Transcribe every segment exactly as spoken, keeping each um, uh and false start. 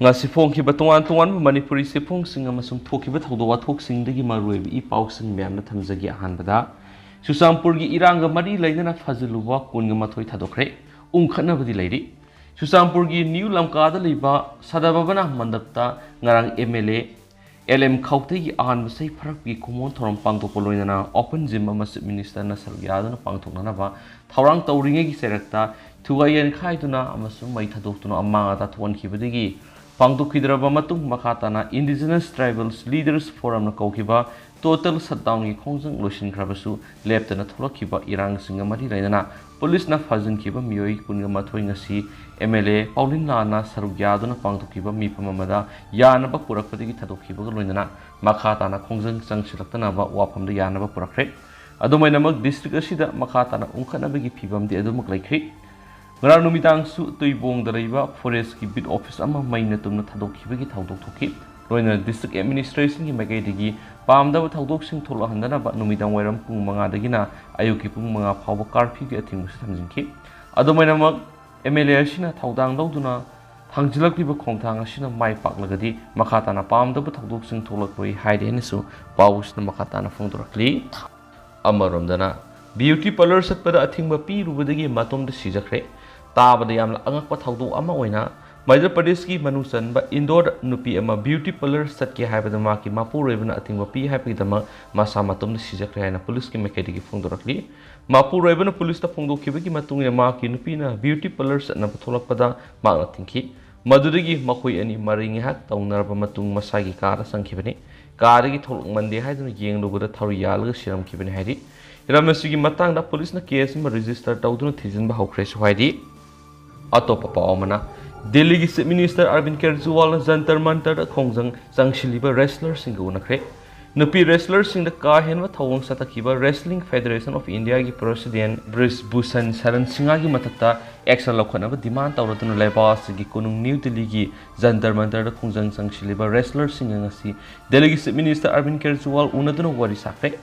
ꯉꯁꯤ ꯐꯣꯡꯈꯤꯕ ꯇꯣꯉꯥꯟ ꯇꯣꯉꯥꯟꯕ ꯃꯅꯤꯄꯨꯔꯤ ꯆꯦꯐꯣꯡꯁꯤꯡ ꯑꯃꯁꯨꯡ ꯊꯣꯛꯈꯤꯕ ꯊꯧꯗꯣꯛ ꯋꯥꯊꯣꯛꯁꯤꯡꯗꯒꯤ ꯃꯔꯨꯑꯣꯏꯕ ꯏ ꯄꯥꯎꯁꯤꯡ ꯃꯌꯥꯝꯅ ꯊꯝꯖꯒꯦ꯫ ꯑꯍꯥꯟꯕꯗ, ꯆꯨꯔꯆꯥꯟꯄꯨꯔꯒꯤ ꯏꯔꯥꯡꯒ ꯃꯔꯤ ꯂꯩꯅꯅ ꯐꯥꯖꯤꯜꯂꯨꯕ ꯀꯨꯟꯒ ꯃꯥꯊꯣꯏ ꯊꯥꯗꯣꯛꯈ꯭ꯔꯦ꯫ ꯎꯪꯈꯠꯅꯕꯗꯤ ꯂꯩꯔꯤ꯫ ꯆꯨꯔꯆꯥꯟꯄꯨꯔꯒꯤ ꯅ꯭ꯌꯨ ꯂꯝꯀꯥꯗ ꯂꯩꯕ ꯁꯗꯥꯚꯕꯅꯥ ꯃꯟꯗꯞꯇ ꯉꯔꯥꯡ M L A L M ꯈꯧꯇꯩꯒꯤ ꯑꯍꯥꯟꯕ ꯆꯍꯤ ꯐꯔꯛꯀꯤ ꯀꯨꯝꯑꯣꯟ ꯊꯧꯔꯝ ꯄꯥꯡꯊꯣꯛꯄ ꯂꯣꯏꯅꯅ open gym ꯑꯃ Chief Ministerꯅ ꯁꯔꯨꯛ ꯌꯥꯗꯨꯅ ꯄꯥꯡꯊꯣꯛꯅꯅꯕ ꯊꯧꯔꯥꯡ ꯇꯧꯔꯤꯉꯩꯒꯤ ꯆꯩꯔꯛꯇ ꯊꯨꯒꯥꯏ ꯌꯥꯟꯈꯥꯏꯗꯨꯅ ꯑꯃꯁꯨꯡ ꯃꯩ ꯊꯥꯗꯣꯛꯇꯨꯅ ꯑꯃꯥꯡ ꯑꯇꯥ ꯊꯣꯛꯍꯟꯈꯤꯕꯗꯒꯤ ꯄꯥꯡꯊꯣꯛꯈꯤꯗ꯭ꯔꯕ ꯃꯇꯨꯡ, ꯃꯈꯥ ꯇꯥꯅ Indigenous Tribals Leaders Forumꯅ ꯀꯧꯈꯤꯕ total shutdownꯒꯤ ꯈꯣꯡꯖꯪ ꯂꯣꯏꯁꯤꯟꯈ꯭ꯔꯕꯁꯨ, ꯂꯦꯞꯇꯅ ꯊꯣꯛꯂꯛꯈꯤꯕ ꯏꯔꯥꯡꯁꯤꯡꯒ ꯃꯔꯤ ꯂꯩꯅꯅ ꯄꯨꯂꯤꯁꯅ ꯐꯥꯖꯤꯟꯈꯤꯕ ꯃꯤꯑꯣꯏ ꯀꯨꯟꯒ ꯃꯥꯊꯣꯏ ꯉꯁꯤ ꯑꯦꯝ ꯑꯦꯜ ꯑꯦ ꯄꯥꯎꯂꯤꯟ ꯂꯥꯅ ꯁꯔꯨꯛ ꯌꯥꯗꯨꯅ ꯄꯥꯡꯊꯣꯛꯈꯤꯕ ꯃꯤꯐꯝ ꯑꯃꯗ ꯌꯥꯅꯕ ꯄꯨꯔꯛꯄꯗꯒꯤ ꯊꯥꯗꯣꯛꯈꯤꯕꯒ ꯂꯣꯏꯅꯅ ꯃꯈꯥ ꯇꯥꯅ ꯈꯣꯡꯖꯪ ꯆꯪꯁꯤꯜꯂꯛꯇꯅꯕ ꯋꯥꯐꯝꯗ ꯌꯥꯅꯕ ꯄꯨꯔꯛꯈ꯭ꯔꯦ꯫ ꯑꯗꯨꯃꯥꯏꯅꯃꯛ, district ꯑꯁꯤꯗ ꯃꯈꯥ ꯇꯥꯅ ꯎꯪꯈꯠꯅꯕꯒꯤ ꯐꯤꯕꯝꯗꯤ ꯑꯗꯨꯃꯛ ꯂꯩꯈ꯭ꯔꯤ꯫ ꯉꯔꯥꯡ ꯅꯨꯃꯤꯗꯥꯡꯁꯨ ꯇꯨꯏꯕꯣꯡꯗ ꯂꯩꯕ forestꯀꯤ beat office ꯑꯃ ꯃꯩꯅ ꯇꯨꯝꯅ ꯊꯥꯗꯣꯛꯈꯤꯕꯒꯤ ꯊꯧꯗꯣꯛ ꯊꯣꯛꯈꯤ꯫ ꯂꯣꯏꯅꯅ district administrationꯒꯤ ꯃꯥꯏꯀꯩꯗꯒꯤ ꯄꯥꯝꯗꯕ ꯊꯧꯗꯣꯛꯁꯤꯡ ꯊꯣꯛꯂꯛꯍꯟꯗꯅꯕ ꯅꯨꯃꯤꯗꯥꯡ ꯋꯥꯏꯔꯝ ꯄꯨꯡ ꯃꯉꯥꯗꯒꯤꯅ ꯑꯌꯨꯛꯀꯤ ꯄꯨꯡ ꯃꯉꯥ ꯐꯥꯎꯕ curfewꯒꯤ ꯑꯊꯤꯡꯕꯁꯨ ꯊꯝꯖꯤꯟꯈꯤ꯫ ꯑꯗꯨꯃꯥꯏꯅꯃꯛ, ꯑꯦꯝ ꯑꯦꯜ ꯑꯦ ꯑꯁꯤꯅ ꯊꯧꯗꯥꯡ ꯂꯧꯗꯨꯅ ꯊꯥꯡꯖꯤꯜꯂꯛꯂꯤꯕ ꯈꯣꯡꯊꯥꯡ ꯑꯁꯤꯅ ꯃꯥꯏ ꯄꯥꯛꯂꯒꯗꯤ ꯃꯈꯥ ꯇꯥꯅ ꯄꯥꯝꯗꯕ ꯊꯧꯗꯣꯛꯁꯤꯡ ꯊꯣꯛꯂꯛꯂꯣꯏ ꯍꯥꯏꯔꯤ ꯍꯥꯏꯅꯁꯨ ꯄꯥꯎ ꯑꯁꯤꯅ ꯃꯈꯥ ꯇꯥꯅ ꯐꯣꯡꯗꯣꯔꯛꯂꯤ꯫ ꯑꯃꯔꯣꯝꯗꯅ, beauty parlour ꯆꯠꯄꯗ ꯑꯊꯤꯡꯕ ꯄꯤꯔꯨꯕꯗꯒꯤ ꯃꯇꯣꯝꯇ ꯁꯤꯖꯈ꯭ꯔꯦ꯫ ꯇꯥꯕꯗ ꯌꯥꯝꯅ ꯑꯉꯛꯄ ꯊꯧꯗꯣꯛ ꯑꯃ ꯑꯣꯏꯅ, ꯃꯙ꯭ꯌ ꯄ꯭ꯔꯗꯦꯁꯀꯤ ꯃꯅꯨꯡ ꯆꯟꯕ ꯏꯟꯗꯣꯔꯗ ꯅꯨꯄꯤ ꯑꯃ beauty parlour ꯆꯠꯀꯦ ꯍꯥꯏꯕꯗ ꯃꯍꯥꯛꯀꯤ ꯃꯄꯨꯔꯣꯏꯕꯅ ꯑꯊꯤꯡꯕ ꯄꯤ ꯍꯥꯏꯕꯒꯤꯗꯃꯛ ꯃꯁꯥ ꯃꯇꯣꯝꯇ ꯁꯤꯖꯈ꯭ꯔꯦ ꯍꯥꯏꯅ ꯄꯨꯂꯤꯁꯀꯤ ꯃꯥꯏꯀꯩꯗꯒꯤ ꯐꯣꯡꯗꯣꯔꯛꯂꯤ꯫ ꯃꯄꯨꯔꯣꯏꯕꯅ ꯄꯨꯂꯤꯁꯇ ꯐꯣꯡꯗꯣꯛꯈꯤꯕꯒꯤ ꯃꯇꯨꯡ ꯏꯟꯅ, ꯃꯍꯥꯛꯀꯤ ꯅꯨꯄꯤꯅ beauty parlour ꯆꯠꯅꯕ ꯊꯣꯛꯂꯛꯄꯗ ꯃꯍꯥꯛꯅ ꯊꯤꯡꯈꯤ꯫ ꯃꯗꯨꯗꯒꯤ ꯃꯈꯣꯏ ꯑꯅꯤ ꯃꯔꯩ ꯉꯥꯏꯍꯥꯛ ꯇꯧꯅꯔꯕ ꯃꯇꯨꯡ ꯃꯁꯥꯒꯤ ꯀꯥꯗ ꯆꯪꯈꯤꯕꯅꯤ꯫ ꯀꯥꯗꯒꯤ ꯊꯣꯛꯂꯛꯃꯟꯗꯦ ꯍꯥꯏꯗꯨꯅ ꯌꯦꯡꯂꯨꯕꯗ ꯊꯧꯔꯤ ꯌꯥꯜꯂꯒ ꯁꯤꯔꯝꯈꯤꯕꯅꯤ ꯍꯥꯏꯔꯤ꯫ ꯍꯤꯔꯝ ꯑꯁꯤꯒꯤ ꯃꯇꯥꯡꯗ ꯄꯨꯂꯤꯁꯅ case ꯑꯃ register ꯇꯧꯗꯨꯅ ꯊꯤꯖꯤꯟꯕ ꯍꯧꯈ꯭ꯔꯦꯁꯨ ꯍꯥꯏꯔꯤ꯫ ꯑꯇꯣꯞꯄ ꯄꯥꯎ ꯑꯃꯅ, ꯗꯦꯜꯂꯤꯒꯤ Chief Minister ꯑꯔꯕꯤꯟ ꯀꯦꯖ꯭ꯔꯤꯋꯥꯜꯅ ꯖꯟꯇꯔ ꯃꯟꯇꯔꯗ ꯈꯣꯡꯖꯪ ꯆꯪꯁꯤꯜꯂꯤꯕ wrestlerꯁꯤꯡꯒ ꯎꯅꯈ꯭ꯔꯦ꯫ ꯅꯨꯄꯤ wrestlerꯁꯤꯡꯗ ꯀꯥ ꯍꯦꯟꯕ ꯊꯧꯑꯣꯡ ꯆꯠꯊꯈꯤꯕ Wrestling Federation of Indiaꯒꯤ president ꯕ꯭ꯔꯤꯖ ꯚꯨꯁꯟ ꯁꯔꯟ ꯁꯤꯡꯍꯒꯤ ꯃꯊꯛꯇ action ꯂꯧꯈꯠꯅꯕ demand ꯇꯧꯔꯗꯨꯅ ꯂꯩꯕꯥꯛ ꯑꯁꯤꯒꯤ ꯀꯣꯅꯨꯡ ꯅ꯭ꯌꯨ ꯗꯤꯜꯂꯤꯒꯤ ꯖꯟꯇꯔ ꯃꯟꯇꯔꯗ ꯈꯣꯡꯖꯪ ꯆꯪꯁꯤꯜꯂꯤꯕ wrestlerꯁꯤꯡꯒ ꯉꯁꯤ ꯗꯦꯜꯂꯤꯒꯤ Chief Minister ꯑꯔꯕꯤꯟ ꯀꯦꯖ꯭ꯔꯤꯋꯥꯜ ꯎꯅꯗꯨꯅ ꯋꯥꯔꯤ ꯁꯥꯈ꯭ꯔꯦ꯫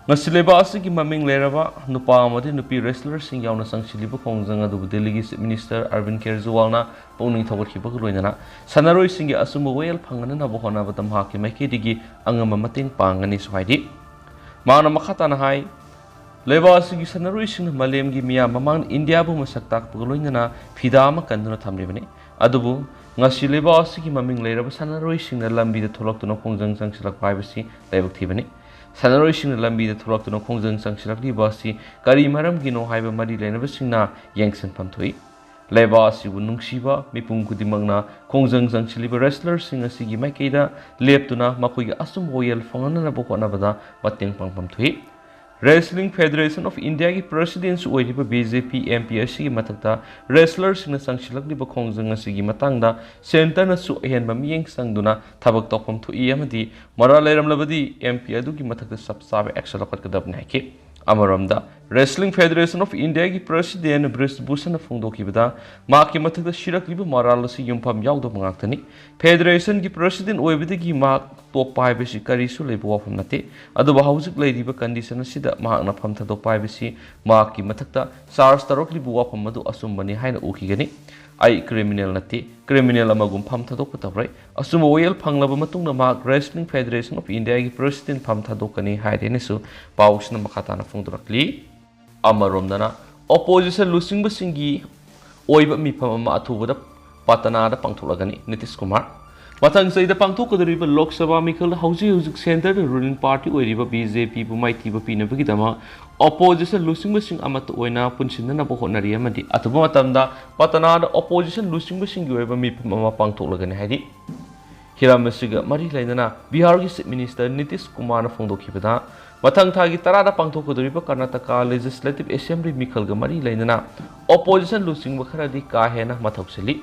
ꯉꯁꯤ ꯂꯩꯕꯥꯛ ꯑꯁꯤꯒꯤ ꯃꯃꯤꯡ ꯂꯩꯔꯕ ꯅꯨꯄꯥ ꯑꯃꯗꯤ ꯅꯨꯄꯤ wrestlerꯁꯤꯡ ꯌꯥꯎꯅ ꯆꯪꯁꯤꯜꯂꯤꯕ ꯈꯣꯡꯖꯪ ꯑꯗꯨꯕꯨ ꯗꯦꯜꯂꯤꯒꯤ Chief Minister Arvind ꯀꯦꯖ꯭ꯔꯤꯋꯥꯜꯅ ꯄꯨꯛꯅꯤꯡ ꯊꯧꯒꯠꯈꯤꯕꯒ ꯂꯣꯏꯅꯅ ꯁꯥꯟꯅꯔꯣꯏꯁꯤꯡꯒꯤ ꯑꯆꯨꯝꯕ ꯋꯥꯌꯦꯜ ꯐꯪꯍꯟꯅꯕ ꯍꯣꯠꯅꯕꯗ ꯃꯍꯥꯛꯀꯤ ꯃꯥꯏꯀꯩꯗꯒꯤ ꯑꯉꯝꯕ ꯃꯇꯦꯡ ꯄꯥꯡꯒꯅꯤꯁꯨ ꯍꯥꯏꯔꯤ꯫ ꯃꯍꯥꯛꯅ ꯃꯈꯥ ꯇꯥꯅ ꯍꯥꯏ, ꯂꯩꯕꯥꯛ ꯑꯁꯤꯒꯤ ꯁꯥꯟꯅꯔꯣꯏꯁꯤꯡꯅ ꯃꯥꯂꯦꯝꯒꯤ ꯃꯤꯌꯥꯝ ꯃꯃꯥꯡꯗ ꯏꯟꯗꯤꯌꯥꯕꯨ ꯃꯁꯛ ꯇꯥꯛꯄꯒ ꯂꯣꯏꯅꯅ ꯐꯤꯗꯥ ꯑꯃ ꯀꯟꯗꯨꯅ ꯊꯝꯂꯤꯕꯅꯤ꯫ ꯑꯗꯨꯕꯨ ꯉꯁꯤ ꯂꯩꯕꯥꯛ ꯑꯁꯤꯒꯤ ꯃꯃꯤꯡ ꯂꯩꯔꯕ ꯁꯥꯟꯅꯔꯣꯏꯁꯤꯡꯅ ꯂꯝꯕꯤꯗ ꯊꯣꯛꯂꯛꯇꯨꯅ ꯈꯣꯡꯖꯪ ꯆꯪꯁꯤꯜꯂꯛꯄ ꯍꯥꯏꯕꯁꯤ ꯂꯥꯏꯕꯛ ꯊꯤꯕꯅꯤ꯫ ꯁꯥꯟꯅꯔꯣꯏꯁꯤꯡꯅ ꯂꯝꯕꯤꯗ ꯊꯣꯛꯂꯛꯇꯨꯅ ꯈꯣꯡꯖꯪ ꯆꯪꯁꯤꯜꯂꯛꯂꯤꯕ ꯑꯁꯤ ꯀꯔꯤ ꯃꯔꯝꯒꯤꯅꯣ ꯍꯥꯏꯕ ꯃꯔꯤ ꯂꯩꯅꯕꯁꯤꯡꯅ ꯌꯦꯡꯁꯤꯟꯐꯝ ꯊꯣꯛꯏ꯫ ꯂꯩꯕꯥꯛ ꯑꯁꯤꯕꯨ ꯅꯨꯡꯁꯤꯕ ꯃꯤꯄꯨꯝ ꯈꯨꯗꯤꯡꯃꯛꯅ ꯈꯣꯡꯖꯪ ꯆꯪꯁꯤꯜꯂꯤꯕ wrestlerꯁꯤꯡ ꯑꯁꯤꯒꯤ ꯃꯥꯏꯀꯩꯗ ꯂꯦꯞꯇꯨꯅ ꯃꯈꯣꯏꯒꯤ ꯑꯆꯨꯝꯕ ꯋꯥꯌꯦꯜ ꯐꯪꯍꯟꯅꯕ ꯍꯣꯠꯅꯕꯗ ꯃꯇꯦꯡ ꯄꯥꯡꯐꯝ ꯊꯣꯛꯏ꯫ Wrestling Federation of Indiaꯒꯤ Presidentꯁꯨ ꯑꯣꯏꯔꯤꯕ BJP MP ꯑꯁꯤꯒꯤ ꯃꯊꯛꯇ wrestlerꯁꯤꯡꯅ ꯆꯪꯁꯤꯜꯂꯛꯂꯤꯕ ꯈꯣꯡꯖꯪ ꯑꯁꯤꯒꯤ ꯃꯇꯥꯡꯗ centreꯅꯁꯨ ꯑꯍꯦꯟꯕ ꯃꯤꯠꯌꯦꯡ ꯆꯪꯗꯨꯅ ꯊꯕꯛ ꯇꯧꯐꯝ ꯊꯣꯛꯏ ꯑꯃꯗꯤ ꯃꯔꯥꯜ ꯂꯩꯔꯝꯂꯕꯗꯤ MP ꯑꯗꯨꯒꯤ ꯃꯊꯛꯇ ꯆꯞ ꯆꯥꯕ action ꯂꯧꯈꯠꯀꯗꯕꯅꯤ ꯍꯥꯏꯈꯤ꯫ ꯑꯃꯔꯣꯝꯗ, Wrestling Federation of Indiaꯒꯤ President ꯕ꯭ꯔꯤꯖ ꯚꯨꯁꯟꯅ ꯐꯣꯡꯗꯣꯛꯈꯤꯕꯗ, ꯃꯍꯥꯛꯀꯤ ꯃꯊꯛꯇ ꯁꯤꯔꯛꯂꯤꯕ ꯃꯔꯥꯜ ꯑꯁꯤ ꯌꯨꯝꯐꯝ ꯌꯥꯎꯗꯕ ꯉꯥꯛꯇꯅꯤ꯫ Federationꯒꯤ President ꯑꯣꯏꯕꯗꯒꯤ ꯃꯍꯥꯛ ꯇꯣꯛꯄ ꯍꯥꯏꯕꯁꯤ ꯀꯔꯤꯁꯨ ꯂꯩꯕ ꯋꯥꯐꯝ ꯅꯠꯇꯦ꯫ ꯑꯗꯨꯕꯨ ꯍꯧꯖꯤꯛ ꯂꯩꯔꯤꯕ condition ꯑꯁꯤꯗ ꯃꯍꯥꯛꯅ ꯐꯝ ꯊꯥꯗꯣꯛꯄ ꯍꯥꯏꯕꯁꯤ ꯃꯍꯥꯛꯀꯤ ꯃꯊꯛꯇ charge ꯇꯧꯔꯛꯂꯤꯕ ꯋꯥꯐꯝ ꯑꯗꯨ ꯑꯆꯨꯝꯕꯅꯤ ꯍꯥꯏꯅ ꯎꯈꯤꯒꯅꯤ꯫ ꯑꯩ criminal ꯅꯠꯇꯦ, criminal ꯑꯃꯒꯨꯝ ꯐꯝ ꯊꯥꯗꯣꯛꯄ ꯇꯧꯔꯣꯏ꯫ ꯑꯆꯨꯝꯕ ꯋꯥꯌꯦꯜ ꯐꯪꯂꯕ ꯃꯇꯨꯡꯗ ꯃꯍꯥꯛ Wrestling Federation of Indiaꯒꯤ President ꯐꯝ ꯊꯥꯗꯣꯛꯀꯅꯤ ꯍꯥꯏꯔꯦꯅꯁꯨ ꯄꯥꯎꯁꯤꯅ ꯃꯈꯥ ꯇꯥꯅ ꯐꯣꯡꯗꯣꯔꯛꯂꯤ꯫ ꯑꯃꯔꯣꯝꯗꯅ, opposition ꯂꯨꯆꯤꯡꯕꯁꯤꯡꯒꯤ ꯑꯣꯏꯕ ꯃꯤꯐꯝ ꯑꯃ ꯑꯊꯨꯕꯗ ꯄꯇꯅꯥꯗ ꯄꯥꯡꯊꯣꯛꯂꯒꯅꯤ ꯅꯤꯇꯤꯁ ꯀꯨꯃꯥꯔ꯫ ꯃꯊꯪ ꯆꯍꯤꯗ ꯄꯥꯡꯊꯣꯛꯀꯗꯧꯔꯤꯕ ꯂꯣꯛ ꯁꯚꯥ ꯃꯤꯈꯜꯗ ꯍꯧꯖꯤꯛ ꯍꯧꯖꯤꯛ centreꯗ ruling party ꯑꯣꯏꯔꯤꯕ BJPꯕꯨ ꯃꯥꯏꯊꯤꯕ ꯄꯤꯅꯕꯒꯤꯗꯃꯛ opposition ꯂꯨꯆꯤꯡꯕꯁꯤꯡ ꯑꯃꯠꯇ ꯑꯣꯏꯅ ꯄꯨꯟꯁꯤꯟꯅꯅꯕ ꯍꯣꯠꯅꯔꯤ ꯑꯃꯗꯤ ꯑꯊꯨꯕ ꯃꯇꯝꯗ ꯄꯇꯅꯥꯗ opposition ꯂꯨꯆꯤꯡꯕꯁꯤꯡꯒꯤ ꯑꯣꯏꯕ ꯃꯤꯐꯝ ꯑꯃ ꯄꯥꯡꯊꯣꯛꯂꯒꯅꯤ ꯍꯥꯏꯔꯤ꯫ ꯍꯤꯔꯝ ꯑꯁꯤꯒ ꯃꯔꯤ ꯂꯩꯅꯅ ꯕꯤꯍꯥꯔꯒꯤ Chief Minister ꯅꯤꯇꯤꯁ ꯀꯨꯃꯥꯔꯅ ꯐꯣꯡꯗꯣꯛꯈꯤꯕꯗ, ꯃꯊꯪ ꯊꯥꯒꯤ ꯇꯔꯥꯗ ꯄꯥꯡꯊꯣꯛꯀꯗꯧꯔꯤꯕ ꯀꯔꯅꯥꯇꯀꯥ Legislative Assembly ꯃꯤꯈꯜꯒ ꯃꯔꯤ ꯂꯩꯅꯅ opposition ꯂꯨꯆꯤꯡꯕ ꯈꯔꯗꯤ ꯀꯥ ꯍꯦꯟꯅ ꯃꯊꯧ ꯆꯤꯜꯂꯤ꯫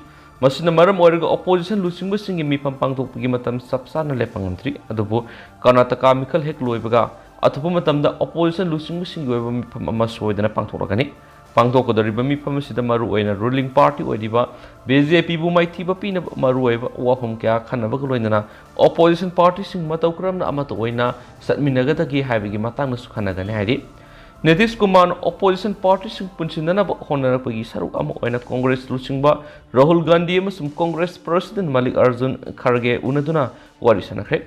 ꯃꯁꯤꯅ ꯃꯔꯝ ꯑꯣꯏꯔꯒ opposition ꯂꯨꯆꯤꯡꯕꯁꯤꯡꯒꯤ ꯃꯤꯐꯝ ꯄꯥꯡꯊꯣꯛꯄꯒꯤ ꯃꯇꯝ ꯆꯞ ꯆꯥꯅ ꯂꯦꯞꯄ ꯉꯝꯗ꯭ꯔꯤ꯫ ꯑꯗꯨꯕꯨ ꯀꯔꯅꯥꯇꯀꯥ ꯃꯤꯈꯜ ꯍꯦꯛ ꯂꯣꯏꯕꯒ ꯑꯊꯨꯕ ꯃꯇꯝꯗ opposition ꯂꯨꯆꯤꯡꯕꯁꯤꯡꯒꯤ ꯑꯣꯏꯕ ꯃꯤꯐꯝ ꯑꯃ ꯁꯣꯏꯗꯅ ꯄꯥꯡꯊꯣꯛꯂꯛꯀꯅꯤ꯫ ꯄꯥꯡꯊꯣꯛꯀꯗꯧꯔꯤꯕ ꯃꯤꯐꯝ ꯑꯁꯤꯗ ꯃꯔꯨꯑꯣꯏꯅ ruling party ꯑꯣꯏꯔꯤꯕ BJPꯕꯨ ꯃꯥꯏꯊꯤꯕ ꯄꯤꯅꯕ ꯃꯔꯨꯑꯣꯏꯕ ꯋꯥꯐꯝ ꯀꯌꯥ ꯈꯟꯅꯕꯒ ꯂꯣꯏꯅꯅ opposition partyꯁꯤꯡ ꯃꯇꯧ ꯀꯔꯝꯅ ꯑꯃꯠꯇ ꯑꯣꯏꯅ ꯆꯠꯃꯤꯟꯅꯒꯗꯒꯦ ꯍꯥꯏꯕꯒꯤ ꯃꯇꯥꯡꯗꯁꯨ ꯈꯟꯅꯒꯅꯤ ꯍꯥꯏꯔꯤ꯫ ꯅꯤꯇꯤꯁ ꯀꯨꯃꯥꯔꯅ opposition partyꯁꯤꯡ ꯄꯨꯟꯁꯤꯟꯅꯅꯕ ꯍꯣꯠꯅꯔꯛꯄꯒꯤ ꯁꯔꯨꯛ ꯑꯃ ꯑꯣꯏꯅ Congress ꯂꯨꯆꯤꯡꯕ ꯔꯥꯍꯨꯜ ꯒꯥꯟꯙꯤ ꯑꯃꯁꯨꯡ Congress President ꯃꯜꯂꯤꯛ ꯑꯔꯖꯨꯟ ꯈꯔꯒꯦ ꯎꯅꯗꯨꯅ ꯋꯥꯔꯤ ꯁꯥꯟꯅꯈ꯭ꯔꯦ꯫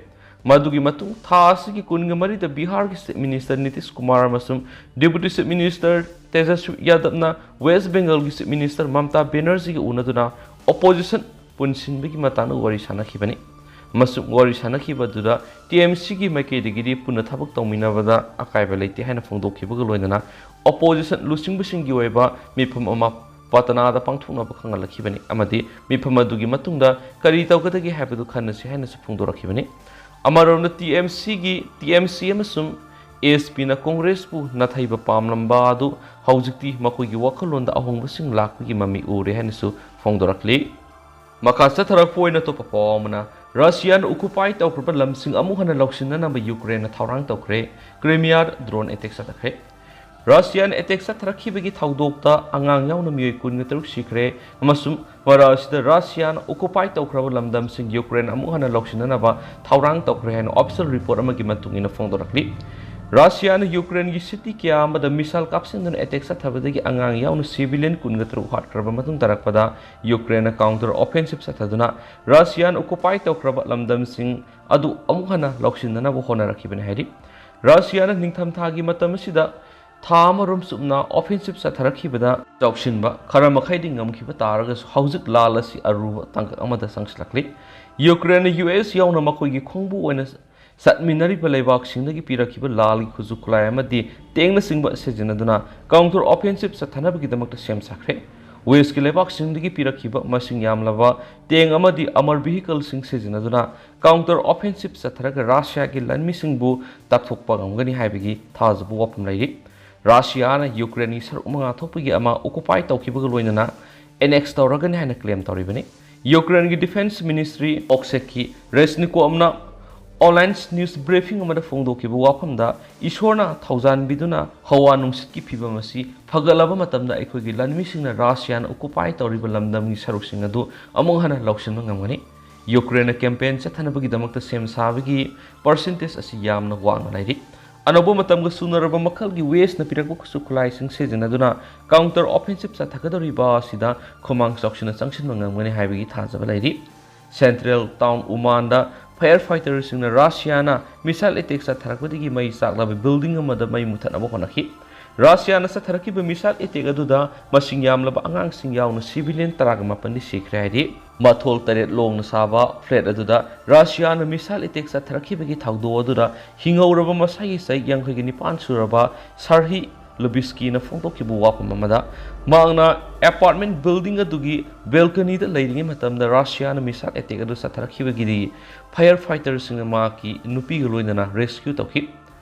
ꯃꯗꯨꯒꯤ ꯃꯇꯨꯡ ꯊꯥ ꯑꯁꯤꯒꯤ ꯀꯨꯟꯒ ꯃꯔꯤꯗ ꯕꯤꯍꯥꯔꯒꯤ Chief Minister ꯅꯤꯇꯤꯁ ꯀꯨꯃꯥꯔ ꯑꯃꯁꯨꯡ Deputy Chief Minister ꯇꯦꯖꯁ꯭ꯋꯤ ꯌꯥꯗꯕꯅ West Bengalꯒꯤ Chief Minister Mamta ꯕꯦꯅꯔꯖꯤꯒ ꯎꯅꯗꯨꯅ opposition ꯄꯨꯟꯁꯤꯟꯕꯒꯤ ꯃꯇꯥꯡꯗ ꯋꯥꯔꯤ ꯁꯥꯟꯅꯈꯤꯕꯅꯤ꯫ ꯑꯃꯁꯨꯡ ꯋꯥꯔꯤ ꯁꯥꯟꯅꯈꯤꯕ ꯑꯗꯨꯗ TMCꯒꯤ ꯃꯥꯏꯀꯩꯗꯒꯤꯗꯤ ꯄꯨꯟꯅ ꯊꯕꯛ ꯇꯧꯃꯤꯟꯅꯕꯗ ꯑꯀꯥꯏꯕ ꯂꯩꯇꯦ ꯍꯥꯏꯅ ꯐꯣꯡꯗꯣꯛꯈꯤꯕꯒ ꯂꯣꯏꯅꯅ opposition ꯂꯨꯆꯤꯡꯕꯁꯤꯡꯒꯤ ꯑꯣꯏꯕ ꯃꯤꯐꯝ ꯑꯃ ꯄꯇꯅꯥꯗ ꯄꯥꯡꯊꯣꯛꯅꯕ ꯈꯪꯍꯜꯂꯛꯈꯤꯕꯅꯤ ꯑꯃꯗꯤ ꯃꯤꯐꯝ ꯑꯗꯨꯒꯤ ꯃꯇꯨꯡꯗ ꯀꯔꯤ ꯇꯧꯒꯗꯒꯦ ꯍꯥꯏꯕꯗꯨ ꯈꯟꯅꯁꯤ ꯍꯥꯏꯅꯁꯨ ꯐꯣꯡꯗꯣꯔꯛꯈꯤꯕꯅꯤ꯫ ꯑꯃꯔꯣꯝꯗ TMCꯒꯤ, TMC ꯑꯃꯁꯨꯡ ASPꯅ Congressꯄꯨ ꯅꯥꯊꯩꯕ ꯄꯥꯝꯂꯝꯕ ꯑꯗꯨ ꯍꯧꯖꯤꯛꯇꯤ ꯃꯈꯣꯏꯒꯤ ꯋꯥꯈꯜꯂꯣꯟꯗ ꯑꯍꯣꯡꯕꯁꯤꯡ ꯂꯥꯛꯄꯒꯤ ꯃꯃꯤ ꯎꯔꯦ ꯍꯥꯏꯅꯁꯨ ꯐꯣꯡꯗꯣꯔꯛꯂꯤ꯫ ꯃꯈꯥ ꯆꯠꯊꯔꯛꯄ ꯑꯣꯏꯅ ꯑꯇꯣꯞꯄ ꯄꯥꯎ ꯑꯃꯅ, ꯔꯁꯤꯌꯥꯅ occupy ꯇꯧꯈ꯭ꯔꯕ ꯂꯝꯁꯤꯡ ꯑꯃꯨꯛ ꯍꯟꯅ ꯂꯧꯁꯤꯟꯅꯅꯕ ꯌꯨꯀ꯭ꯔꯦꯟꯅ ꯊꯧꯔꯥꯡ ꯇꯧꯈ꯭ꯔꯦ꯫ ꯀ꯭ꯔꯤꯃꯤꯌꯥꯗ drone attack ꯆꯠꯊꯈ꯭ꯔꯦ꯫ ꯔꯁꯤꯌꯥꯅ attack ꯆꯠꯊꯔꯛꯈꯤꯕꯒꯤ ꯊꯧꯗꯣꯛꯇ ꯑꯉꯥꯡ ꯌꯥꯎꯅ ꯃꯤꯑꯣꯏ ꯀꯨꯟꯒ ꯇꯔꯨꯛ ꯁꯤꯈ꯭ꯔꯦ ꯑꯃꯁꯨꯡ ꯃꯔꯛ ꯑꯁꯤꯗ ꯔꯁꯤꯌꯥꯅ occupy ꯇꯧꯈ꯭ꯔꯕ ꯂꯝꯗꯝꯁꯤꯡ ꯌꯨꯀ꯭ꯔꯦꯟ ꯑꯃꯨꯛ ꯍꯟꯅ ꯂꯧꯁꯤꯟꯅꯅꯕ ꯊꯧꯔꯥꯡ ꯇꯧꯈ꯭ꯔꯦ ꯍꯥꯏꯅ official report ꯑꯃꯒꯤ ꯃꯇꯨꯡ ꯏꯟꯅ ꯐꯣꯡꯗꯣꯔꯛꯂꯤ꯫ ꯔꯁꯤꯌꯥꯅ ꯌꯨꯀ꯭ꯔꯦꯟꯒꯤ city ꯀꯌꯥ ꯑꯃꯗ missile ꯀꯥꯞꯁꯤꯟꯗꯨꯅ attack ꯆꯠꯊꯕꯗꯒꯤ ꯑꯉꯥꯡ ꯌꯥꯎꯅ civilian ꯀꯨꯟꯒ ꯇꯔꯨꯛ ꯍꯥꯠꯈ꯭ꯔꯕ ꯃꯇꯨꯡ ꯇꯥꯔꯛꯄꯗ ꯌꯨꯀ꯭ꯔꯦꯟꯅ counter offensive ꯆꯠꯊꯗꯨꯅ ꯔꯁꯤꯌꯥꯅ occupy ꯇꯧꯈ꯭ꯔꯕ ꯂꯝꯗꯝꯁꯤꯡ ꯑꯗꯨ ꯑꯃꯨꯛ ꯍꯟꯅ ꯂꯧꯁꯤꯟꯅꯅꯕ ꯍꯣꯠꯅꯔꯛꯈꯤꯕꯅꯤ ꯍꯥꯏꯔꯤ꯫ ꯔꯁꯤꯌꯥꯅ ꯅꯤꯡꯊꯝꯊꯥꯒꯤ ꯃꯇꯝ ꯑꯁꯤꯗ ꯊꯥ ꯑꯃꯔꯣꯝ ꯆꯨꯞꯅ offensive ꯆꯠꯊꯔꯛꯈꯤꯕꯗ ꯆꯥꯎꯁꯤꯟꯕ ꯈꯔ ꯃꯈꯩꯗꯤ ꯉꯝꯈꯤꯕ ꯇꯥꯔꯒꯁꯨ, ꯍꯧꯖꯤꯛ ꯂꯥꯜ ꯑꯁꯤ ꯑꯔꯨꯕ ꯇꯥꯡꯀꯛ ꯑꯃꯗ ꯆꯪꯁꯤꯜꯂꯛꯂꯤ꯫ ꯌꯨꯀ꯭ꯔꯦꯟꯅ US ꯌꯥꯎꯅ ꯃꯈꯣꯏꯒꯤ ꯈꯣꯡꯕꯨ ꯑꯣꯏꯅ ꯆꯠꯃꯤꯟꯅꯔꯤꯕ ꯂꯩꯕꯥꯛꯁꯤꯡꯗꯒꯤ ꯄꯤꯔꯛꯈꯤꯕ ꯂꯥꯜꯒꯤ ꯈꯨꯠꯁꯨ ꯈꯨꯠꯂꯥꯏ ꯑꯃꯗꯤ tank ꯅꯆꯤꯡꯕ ꯁꯤꯖꯤꯟꯅꯗꯨꯅ counter offensive ꯆꯠꯊꯅꯕꯒꯤꯗꯃꯛꯇ ꯁꯦꯝ ꯁꯥꯈ꯭ꯔꯦ꯫ Westꯀꯤ ꯂꯩꯕꯥꯛꯁꯤꯡꯗꯒꯤ ꯄꯤꯔꯛꯈꯤꯕ ꯃꯁꯤꯡ ꯌꯥꯝꯂꯕ tank ꯑꯃꯗꯤ armor vehicleꯁꯤꯡ ꯁꯤꯖꯤꯟꯅꯗꯨꯅ counter offensive ꯆꯠꯊꯔꯒ ꯔꯁꯤꯌꯥꯒꯤ ꯂꯥꯟꯃꯤꯁꯤꯡꯕꯨ ꯇꯛꯊꯣꯛꯄ ꯉꯝꯒꯅꯤ ꯍꯥꯏꯕꯒꯤ ꯊꯥꯖꯕ ꯋꯥꯐꯝ ꯂꯩꯔꯤ꯫ ꯔꯁꯤꯌꯥꯅ ꯌꯨꯀ꯭ꯔꯦꯟꯒꯤ ꯁꯔꯨꯛ ꯃꯉꯥ ꯊꯣꯛꯄꯒꯤ ꯑꯃ occupy ꯇꯧꯈꯤꯕꯒ ꯂꯣꯏꯅꯅ annex ꯇꯧꯔꯒꯅꯤ ꯍꯥꯏꯅ claim ꯇꯧꯔꯤꯕꯅꯤ꯫ ꯌꯨꯀ꯭ꯔꯦꯟꯒꯤ Defence Ministry ꯑꯣꯛꯁꯦꯛꯀꯤ ꯔꯦꯁꯅꯤꯀꯣꯚꯅ ꯑꯣꯟꯂꯥꯏꯟ ꯅ꯭ꯌꯨꯁ ꯕ꯭ꯔꯤꯐꯤꯡ ꯑꯃꯗ ꯐꯣꯡꯗꯣꯛꯈꯤꯕ ꯋꯥꯐꯝꯗ, ꯏꯁꯣꯔꯅ ꯊꯧꯖꯥꯟꯕꯤꯗꯨꯅ ꯍꯋꯥ ꯅꯨꯡꯁꯤꯠꯀꯤ ꯐꯤꯕꯝ ꯑꯁꯤ ꯐꯒꯠꯂꯕ ꯃꯇꯝꯗ, ꯑꯩꯈꯣꯏꯒꯤ ꯂꯥꯟꯃꯤꯁꯤꯡꯅ ꯔꯁꯤꯌꯥꯅ ꯑꯣꯀꯨꯄꯥꯏ ꯇꯧꯔꯤꯕ ꯂꯝꯗꯝꯒꯤ ꯁꯔꯨꯛꯁꯤꯡ ꯑꯗꯨ ꯑꯃꯨꯛ ꯍꯟꯅ ꯂꯧꯁꯤꯟꯕ ꯉꯝꯒꯅꯤ꯫ ꯌꯨꯀ꯭ꯔꯦꯟꯅ ꯀꯦꯝꯄꯦꯟ ꯆꯠꯊꯅꯕꯒꯤꯗꯃꯛꯇ ꯁꯦꯝ ꯁꯥꯕꯒꯤ ꯄꯔꯁꯦꯟꯇꯦꯖ ꯑꯁꯤ ꯌꯥꯝꯅ ꯋꯥꯡꯅ ꯂꯩꯔꯤ꯫ ꯑꯅꯧꯕ ꯃꯇꯝꯒ ꯆꯨꯅꯔꯕ ꯃꯈꯜꯒꯤ ꯋꯦꯁꯅ ꯄꯤꯔꯛꯄ ꯈꯨꯠꯁꯨ ꯈꯨꯠꯂꯥꯏꯁꯤꯡ ꯁꯤꯖꯤꯟꯅꯗꯨꯅ ꯀꯥꯎꯟꯇꯔ ꯑꯣꯐꯦꯟꯁꯤꯞ ꯆꯠꯊꯒꯗꯧꯔꯤꯕ ꯑꯁꯤꯗ ꯈꯨꯃꯥꯡ ꯆꯥꯎꯁꯤꯟꯅ ꯆꯪꯁꯤꯟꯕ ꯉꯝꯒꯅꯤ ꯍꯥꯏꯕꯒꯤ ꯊꯥꯖꯕ ꯂꯩꯔꯤ꯫ ꯁꯦꯟꯇ꯭ꯔꯦꯜ ꯇꯥꯎꯟ ꯎꯃꯥꯟꯗ ꯐꯥꯏꯌꯔ ꯐꯥꯏꯇꯔꯁꯤꯡꯅ ꯔꯁꯤꯌꯥꯅ ꯃꯤꯁꯥꯏꯜ ꯑꯦꯇꯦꯛ ꯆꯠꯊꯔꯛꯄꯗꯒꯤ ꯃꯩ ꯆꯥꯛꯂꯕ ꯕꯤꯜꯗꯤꯡ ꯑꯃꯗ ꯃꯩ ꯃꯨꯊꯠꯅꯕ ꯍꯣꯠꯅꯈꯤ꯫ ꯔꯁꯤꯌꯥꯅ ꯆꯠꯊꯔꯛꯈꯤꯕ ꯃꯤꯁꯥꯏꯜ ꯑꯦꯇꯦꯛ ꯑꯗꯨꯗ ꯃꯁꯤꯡ ꯌꯥꯝꯂꯕ ꯑꯉꯥꯡꯁꯤꯡ ꯌꯥꯎꯅ ꯁꯤꯚꯤꯂꯤꯌꯟ ꯇꯔꯥꯒ ꯃꯥꯄꯟꯗꯤ ꯁꯤꯈ꯭ꯔꯦ ꯍꯥꯏꯔꯤ꯫ ꯃꯊꯣꯜ ꯇꯔꯦꯠ ꯂꯣꯡꯅ ꯁꯥꯕ ꯐ꯭ꯂꯦꯠ ꯑꯗꯨꯗ ꯔꯁꯤꯌꯥꯅ ꯃꯤꯁꯥꯏꯜ ꯑꯦꯇꯦꯛ ꯆꯠꯊꯔꯛꯈꯤꯕꯒꯤ ꯊꯧꯗꯣꯛ ꯑꯗꯨꯗ ꯍꯤꯡꯍꯧꯔꯕ ꯃꯁꯥꯒꯤ ꯆꯍꯤ ꯌꯥꯡꯈꯩꯒ ꯅꯤꯄꯥꯟ ꯁꯨꯔꯕ ꯁꯥꯔꯍꯤ ꯂꯨꯕꯤꯁꯀꯤꯅ ꯐꯣꯡꯗꯣꯛꯈꯤꯕ ꯋꯥꯐꯝ ꯑꯃꯗ, ꯃꯍꯥꯛꯅ ꯑꯦꯄꯥꯔꯠꯃꯦꯟ ꯕꯤꯜꯗꯤꯡ ꯑꯗꯨꯒꯤ ꯕꯦꯜꯀꯅꯤꯗ ꯂꯩꯔꯤꯉꯩ ꯃꯇꯝꯗ ꯔꯁꯤꯌꯥꯅ ꯃꯤꯁꯥꯏꯜ ꯑꯦꯇꯦꯛ ꯑꯗꯨ ꯆꯠꯊꯔꯛꯈꯤꯕꯒꯤꯗꯤ ꯐꯥꯏꯌꯔ ꯐꯥꯏꯇꯔꯁꯤꯡꯅ ꯃꯍꯥꯛꯀꯤ ꯅꯨꯄꯤꯒ ꯂꯣꯏꯅꯅ ꯔꯦꯁꯀ꯭ꯌꯨ ꯇꯧꯈꯤ꯫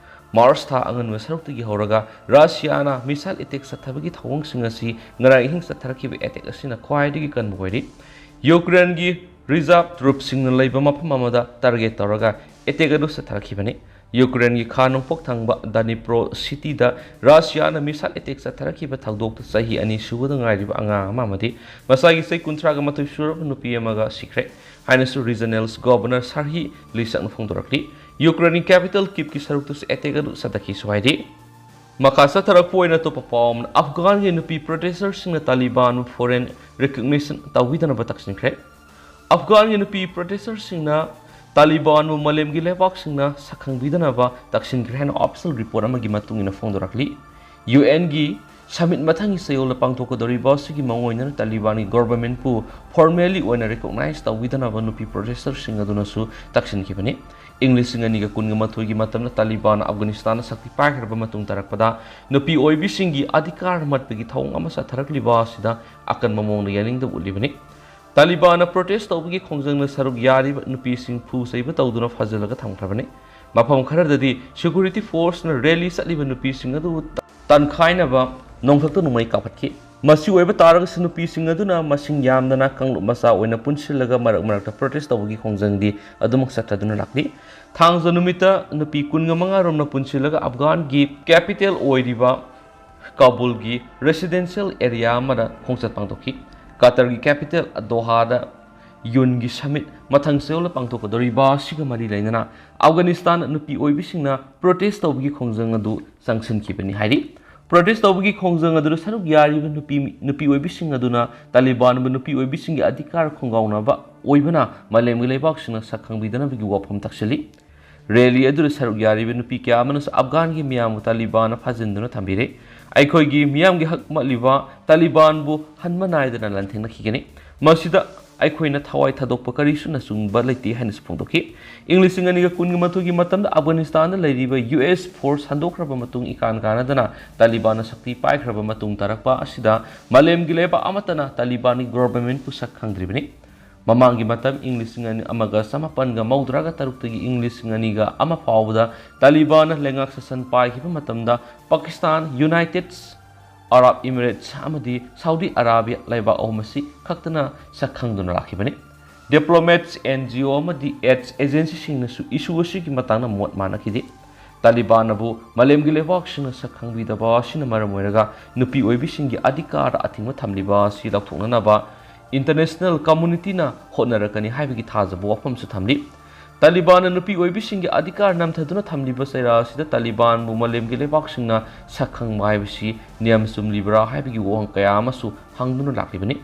ꯃꯥꯔꯆ ꯊꯥ ꯑꯉꯟꯕ ꯁꯔꯨꯛꯇꯒꯤ ꯍꯧꯔꯒ ꯔꯁꯤꯌꯥꯅ ꯃꯤꯁꯥꯏꯜ ꯑꯦꯇꯦꯛ ꯆꯠꯊꯕꯒꯤ ꯊꯧꯑꯣꯡꯁꯤꯡ ꯑꯁꯤ ꯉꯔꯥꯡ ꯑꯍꯤꯡ ꯆꯠꯊꯔꯛꯈꯤꯕ ꯑꯦꯇꯦꯛ ꯑꯁꯤꯅ ꯈ꯭ꯋꯥꯏꯗꯒꯤ ꯀꯟꯕ ꯑꯣꯏꯔꯤ꯫ ꯌꯨꯀ꯭ꯔꯦꯟꯒꯤ ꯔꯤꯖꯥꯔꯚ ꯇ꯭ꯔꯨꯞꯁꯤꯡꯅ ꯂꯩꯕ ꯃꯐꯝ ꯑꯃꯗ ꯇꯥꯔꯒꯦꯠ ꯇꯧꯔꯒ ꯑꯦꯇꯦꯛ ꯑꯗꯨ ꯆꯠꯊꯔꯛꯈꯤꯕꯅꯤ꯫ ꯌꯨꯀ꯭ꯔꯦꯟꯒꯤ ꯈꯥ ꯅꯣꯡꯄꯣꯛ ꯊꯪꯕ ꯗꯅꯤꯄ꯭ꯔꯣ ꯁꯤꯇꯤꯗ ꯔꯁꯤꯌꯥꯅ ꯃꯤꯁꯥꯏꯜ ꯑꯦꯇꯦꯛ ꯆꯠꯊꯔꯛꯈꯤꯕ ꯊꯧꯗꯣꯛꯇ ꯆꯍꯤ ꯑꯅꯤ ꯁꯨꯕꯗ ꯉꯥꯏꯔꯤꯕ ꯑꯉꯥꯡ ꯑꯃ ꯑꯃꯗꯤ ꯃꯁꯥꯒꯤ ꯆꯍꯤ ꯀꯨꯟꯊ꯭ꯔꯥꯒ ꯃꯥꯊꯣꯏ ꯁꯨꯔꯕ ꯅꯨꯄꯤ ꯑꯃꯒ ꯁꯤꯈ꯭ꯔꯦ ꯍꯥꯏꯅꯁꯨ ꯔꯤꯖꯅꯦꯜ ꯒꯣꯚꯔꯅꯔ ꯁꯥꯔꯍꯤ ꯂꯤꯆꯛꯅ ꯐꯣꯡꯗꯣꯔꯛꯂꯤ꯫ ꯌꯨꯀ꯭ꯔꯦꯟꯒꯤ ꯀꯦꯄꯤꯇꯦꯜ ꯀꯤꯞꯀꯤ ꯁꯔꯨꯛꯇꯁꯨ ꯑꯦꯇꯦꯛ ꯑꯗꯨ ꯆꯠꯊꯈꯤꯁꯨ ꯍꯥꯏꯔꯤ꯫ ꯃꯈꯥ ꯆꯠꯊꯔꯛꯄ ꯑꯣꯏꯅ ꯑꯇꯣꯞꯄ ꯄꯥꯎ ꯑꯃꯅ, ꯑꯐꯒꯥꯟꯒꯤ ꯅꯨꯄꯤ ꯄ꯭ꯔꯣꯇꯦꯁꯇꯔꯁꯤꯡꯅ ꯇꯥꯂꯤꯕꯥꯟꯕꯨ ꯐꯣꯔꯦꯟ ꯔꯤꯀꯣꯒꯅꯤꯁꯟ ꯇꯧꯕꯤꯗꯅꯕ ꯇꯛꯁꯤꯟꯈ꯭ꯔꯦ꯫ ꯑꯐꯒꯥꯟꯒꯤ ꯅꯨꯄꯤ ꯄ꯭ꯔꯣꯇꯦꯁꯇꯔꯁꯤꯡꯅ ꯇꯥꯂꯤꯕꯥꯟꯕꯨ ꯃꯥꯂꯦꯝꯒꯤ ꯂꯩꯕꯥꯛꯁꯤꯡꯅ ꯁꯛꯈꯪꯕꯤꯗꯅꯕ ꯇꯛꯁꯤꯟꯈ꯭ꯔꯦ ꯍꯥꯏꯅ ꯑꯣꯐꯤꯁꯤꯌꯦꯜ ꯔꯤꯄꯣꯔꯠ ꯑꯃꯒꯤ ꯃꯇꯨꯡ ꯏꯟꯅ ꯐꯣꯡꯗꯣꯔꯛꯂꯤ꯫ ꯌꯨ ꯑꯦꯟꯒꯤ ꯁꯃꯤꯠ ꯃꯊꯪꯒꯤ ꯆꯌꯣꯜꯗ ꯄꯥꯡꯊꯣꯛꯀꯗꯧꯔꯤꯕ ꯑꯁꯤꯒꯤ ꯃꯑꯣꯡ ꯑꯣꯏꯅ ꯇꯥꯂꯤꯕꯥꯟꯒꯤ ꯒꯣꯚꯔꯟꯃꯦꯟꯠꯄꯨ ꯐꯣꯔꯃꯦꯜꯂꯤ ꯑꯣꯏꯅ ꯔꯤꯀꯣꯒꯅꯥꯏꯖ ꯇꯧꯕꯤꯗꯅꯕ ꯅꯨꯄꯤ ꯄ꯭ꯔꯣꯇꯦꯁꯇꯔꯁꯤꯡ ꯑꯗꯨꯅꯁꯨ ꯇꯛꯁꯤꯟꯈꯤꯕꯅꯤ꯫ ꯏꯪ ꯂꯤꯁꯤꯡ ꯑꯅꯤꯒ ꯀꯨꯟꯒ ꯃꯥꯊꯣꯏꯒꯤ ꯃꯇꯝꯗ ꯇꯥꯂꯤꯕꯥꯟꯅ ꯑꯐꯒꯥꯅꯤꯁꯇꯥꯟꯗ ꯁꯛꯇꯤ ꯄꯥꯏꯈ꯭ꯔꯕ ꯃꯇꯨꯡ ꯇꯥꯔꯛꯄꯗ ꯅꯨꯄꯤ ꯑꯣꯏꯕꯤꯁꯤꯡꯒꯤ ꯑꯙꯤꯀꯥꯔ ꯃꯠꯄꯒꯤ ꯊꯧꯑꯣꯡ ꯑꯃ ꯆꯠꯊꯔꯛꯂꯤꯕ ꯑꯁꯤꯗ ꯑꯀꯟꯕ ꯃꯑꯣꯡꯗ ꯌꯥꯅꯤꯡꯗꯕ ꯎꯠꯂꯤꯕꯅꯤ꯫ ꯇꯥꯂꯤꯕꯥꯟꯅ ꯄ꯭ꯔꯣꯇꯦꯁ ꯇꯧꯕꯒꯤ ꯈꯣꯡꯖꯪꯗ ꯁꯔꯨꯛ ꯌꯥꯔꯤꯕ ꯅꯨꯄꯤꯁꯤꯡ ꯐꯨ ꯆꯩꯕ ꯇꯧꯗꯨꯅ ꯐꯥꯖꯤꯜꯂꯒ ꯊꯝꯈ꯭ꯔꯕꯅꯤ꯫ ꯃꯐꯝ ꯈꯔꯗꯗꯤ ꯁꯦꯀ꯭ꯌꯨꯔꯤꯇꯤ ꯐꯣꯔꯁꯅ ꯔꯦꯂꯤ ꯆꯠꯂꯤꯕ ꯅꯨꯄꯤꯁꯤꯡ ꯑꯗꯨꯕꯨ ꯇꯟꯈꯥꯏꯅꯕ ꯅꯣꯡꯊꯛꯇ ꯅꯣꯡꯃꯩ ꯀꯥꯞꯈꯠꯈꯤ꯫ ꯃꯁꯤ ꯑꯣꯏꯕ ꯇꯥꯔꯒꯁꯨ ꯅꯨꯄꯤꯁꯤꯡ ꯑꯗꯨꯅ ꯃꯁꯤꯡ ꯌꯥꯝꯗꯅ ꯀꯥꯡꯂꯨꯞ ꯃꯆꯥ ꯑꯣꯏꯅ ꯄꯨꯟꯁꯤꯜꯂꯒ ꯃꯔꯛ ꯃꯔꯛꯇ ꯄ꯭ꯔꯣꯇꯦꯁ ꯇꯧꯕꯒꯤ ꯈꯣꯡꯖꯪꯗꯤ ꯑꯗꯨꯃꯛ ꯆꯠꯊꯗꯨꯅ ꯂꯥꯛꯂꯤ꯫ ꯊꯥꯡꯖ ꯅꯨꯃꯤꯠꯇ ꯅꯨꯄꯤ ꯀꯨꯟꯒ ꯃꯉꯥ ꯔꯣꯝꯅ ꯄꯨꯟꯁꯤꯜꯂꯒ ꯑꯐꯒꯥꯟꯒꯤ ꯀꯦꯄꯤꯇꯦꯜ ꯑꯣꯏꯔꯤꯕ ꯀꯥꯕꯨꯜꯒꯤ ꯔꯦꯁꯤꯗꯦꯟꯁꯤꯌꯦꯜ ꯑꯦꯔꯤꯌꯥ ꯑꯃꯗ ꯈꯣꯡꯆꯠ ꯄꯥꯡꯊꯣꯛꯈꯤ꯫ ꯀꯇꯔꯒꯤ ꯀꯦꯄꯤꯇꯦꯜ ꯗꯣꯍꯥꯗ ꯌꯨꯟꯒꯤ ꯁꯃꯤꯠ ꯃꯊꯪ ꯆꯌꯣꯜꯗ ꯄꯥꯡꯊꯣꯛꯀꯗꯧꯔꯤꯕ ꯑꯁꯤꯒ ꯃꯔꯤ ꯂꯩꯅꯅ ꯑꯐꯒꯥꯅꯤꯁꯇꯥꯟ ꯅꯨꯄꯤ ꯑꯣꯏꯕꯤꯁꯤꯡꯅ ꯄ꯭ꯔꯣꯇꯦꯁ ꯇꯧꯕꯒꯤ ꯈꯣꯡꯖꯪ ꯑꯗꯨ ꯆꯪꯁꯤꯟꯈꯤꯕꯅꯤ ꯍꯥꯏꯔꯤ꯫ ꯄ꯭ꯔꯣꯇꯦꯁ ꯇꯧꯕꯒꯤ ꯈꯣꯡꯖꯪ ꯑꯗꯨꯗ ꯁꯔꯨꯛ ꯌꯥꯔꯤꯕ ꯅꯨꯄꯤ, ꯅꯨꯄꯤ ꯑꯣꯏꯕꯤꯁꯤꯡ ꯑꯗꯨꯅ ꯇꯥꯂꯤꯕꯥꯟꯕꯨ ꯅꯨꯄꯤ ꯑꯣꯏꯕꯤꯁꯤꯡꯒꯤ ꯑꯙꯤꯀꯥꯔ ꯈꯣꯡꯒꯥꯎꯅꯕ ꯑꯣꯏꯕꯅ ꯃꯥꯂꯦꯝꯒꯤ ꯂꯩꯕꯥꯛꯁꯤꯡꯅ ꯁꯛ ꯈꯪꯕꯤꯗꯅꯕꯒꯤ ꯋꯥꯐꯝ ꯇꯥꯛꯁꯤꯜꯂꯤ꯫ ꯔꯦꯂꯤ ꯑꯗꯨꯗ ꯁꯔꯨꯛ ꯌꯥꯔꯤꯕ ꯅꯨꯄꯤ ꯀꯌꯥ ꯑꯃꯅꯁꯨ ꯑꯐꯒꯥꯟꯒꯤ ꯃꯤꯌꯥꯝꯕꯨ ꯇꯥꯂꯤꯕꯥꯟꯅ ꯐꯥꯖꯤꯟꯗꯨꯅ ꯊꯝꯕꯤꯔꯦ꯫ ꯑꯩꯈꯣꯏꯒꯤ ꯃꯤꯌꯥꯝꯒꯤ ꯍꯛ ꯃꯠꯂꯤꯕ ꯇꯥꯂꯤꯕꯥꯟꯕꯨ ꯍꯟꯕ ꯅꯥꯏꯗꯅ ꯂꯥꯟꯊꯦꯡꯅꯈꯤꯒꯅꯤ꯫ ꯃꯁꯤꯗ ꯑꯩꯈꯣꯏꯅ ꯊꯋꯥꯏ ꯊꯥꯗꯣꯛꯄ ꯀꯔꯤꯁꯨ ꯅꯆꯨꯡꯕ ꯂꯩꯇꯦ ꯍꯥꯏꯅꯁꯨ ꯐꯣꯡꯗꯣꯛꯈꯤ꯫ ꯏꯪ ꯂꯤꯁꯤꯡ ꯑꯅꯤꯒ ꯀꯨꯟꯒ ꯃꯥꯊꯣꯏꯒꯤ ꯃꯇꯝꯗ ꯑꯐꯒꯥꯅꯤꯁꯇꯥꯟꯗ ꯂꯩꯔꯤꯕ ꯌꯨ ꯑꯦꯁ ꯐꯣꯔꯁ ꯍꯟꯗꯣꯛꯈ꯭ꯔꯕ ꯃꯇꯨꯡ ꯏꯀꯥꯟ ꯀꯥꯟꯅꯗꯅ ꯇꯥꯂꯤꯕꯥꯟꯅ ꯁꯛꯇꯤ ꯄꯥꯏꯈ꯭ꯔꯕ ꯃꯇꯨꯡ ꯇꯥꯔꯛꯄ ꯑꯁꯤꯗ ꯃꯥꯂꯦꯝꯒꯤ ꯂꯩꯕꯥꯛ ꯑꯃꯠꯇꯅ ꯇꯥꯂꯤꯕꯥꯟꯒꯤ ꯒꯣꯚꯔꯟꯃꯦꯟꯠꯄꯨ ꯁꯛ ꯈꯪꯗ꯭ꯔꯤꯕꯅꯤ꯫ ꯃꯃꯥꯡꯒꯤ ꯃꯇꯝ ꯏꯪ ꯂꯤꯁꯤꯡ ꯑꯃꯒ ꯆꯃꯥꯄꯟꯒ ꯃꯧꯗ꯭ꯔꯥꯒ ꯇꯔꯨꯛꯇꯒꯤ ꯏꯪ ꯂꯤꯁꯤꯡ ꯑꯅꯤꯒ ꯑꯃ ꯐꯥꯎꯕꯗ ꯇꯥꯂꯤꯕꯥꯟꯅ ꯂꯩꯉꯥꯛ ꯁꯥꯁꯟ ꯄꯥꯏꯈꯤꯕ ꯃꯇꯝꯗ ꯄꯥꯀꯤꯁꯇꯥꯟ, ꯌꯨꯅꯥꯏꯇꯦꯗ ꯑꯔꯥꯕ ꯏꯃꯤꯔꯦꯠꯁ ꯑꯃꯗꯤ ꯁꯥꯎꯗꯤ ꯑꯔꯥꯕꯤꯌꯥ ꯂꯩꯕꯥꯛ ꯑꯍꯨꯝ ꯑꯁꯤ ꯈꯛꯇꯅ ꯁꯛ ꯈꯪꯗꯨꯅ ꯂꯥꯛꯈꯤꯕꯅꯤ꯫ ꯗꯤꯄ꯭ꯂꯣꯃꯦꯠꯁ, ꯑꯦꯟ ꯖꯤ ꯑꯣ ꯑꯃꯗꯤ ꯑꯦꯗꯁ ꯑꯦꯖꯦꯟꯁꯤꯁꯤꯡꯅꯁꯨ ꯏꯁꯨ ꯑꯁꯤꯒꯤ ꯃꯇꯥꯡꯗ ꯃꯣꯠ ꯃꯥꯟꯅꯈꯤꯗꯦ꯫ ꯇꯥꯂꯤꯕꯥꯟ ꯑꯗꯨ ꯃꯥꯂꯦꯝꯒꯤ ꯂꯩꯕꯥꯛꯁꯤꯡꯅ ꯁꯛ ꯈꯪꯕꯤꯗꯕ ꯑꯁꯤꯅ ꯃꯔꯝ ꯑꯣꯏꯔꯒ ꯅꯨꯄꯤ ꯑꯣꯏꯕꯤꯁꯤꯡꯒꯤ ꯑꯙꯤꯀꯥꯔꯗ ꯑꯊꯤꯡꯕ ꯊꯝꯂꯤꯕ ꯑꯁꯤ ꯂꯧꯊꯣꯛꯅꯅꯕ ꯏꯟꯇꯔꯅꯦꯁꯅꯦꯜ ꯀꯝꯃꯨꯅꯤꯇꯤꯅ ꯍꯣꯠꯅꯔꯛꯀꯅꯤ ꯍꯥꯏꯕꯒꯤ ꯊꯥꯖꯕ ꯋꯥꯐꯝꯁꯨ ꯊꯝꯂꯤ꯫ ꯇꯥꯂꯤꯕꯥꯟꯅ ꯅꯨꯄꯤ ꯑꯣꯏꯕꯤꯁꯤꯡꯒꯤ ꯑꯙꯤꯀꯥꯔ ꯅꯝꯊꯗꯨꯅ ꯊꯝꯂꯤꯕ ꯆꯩꯔꯥ ꯑꯁꯤꯗ ꯇꯥꯂꯤꯕꯥꯟꯕꯨ ꯃꯥꯂꯦꯝꯒꯤ ꯂꯩꯕꯥꯛꯁꯤꯡꯅ ꯁꯛ ꯈꯪꯕ ꯍꯥꯏꯕꯁꯤ ꯅꯤꯌꯝ ꯆꯨꯝꯂꯤꯕ꯭ꯔꯥ ꯍꯥꯏꯕꯒꯤ ꯋꯥꯍꯪ ꯀꯌꯥ ꯑꯃꯁꯨ ꯍꯪꯗꯨꯅ ꯂꯥꯛꯂꯤꯕꯅꯤ꯫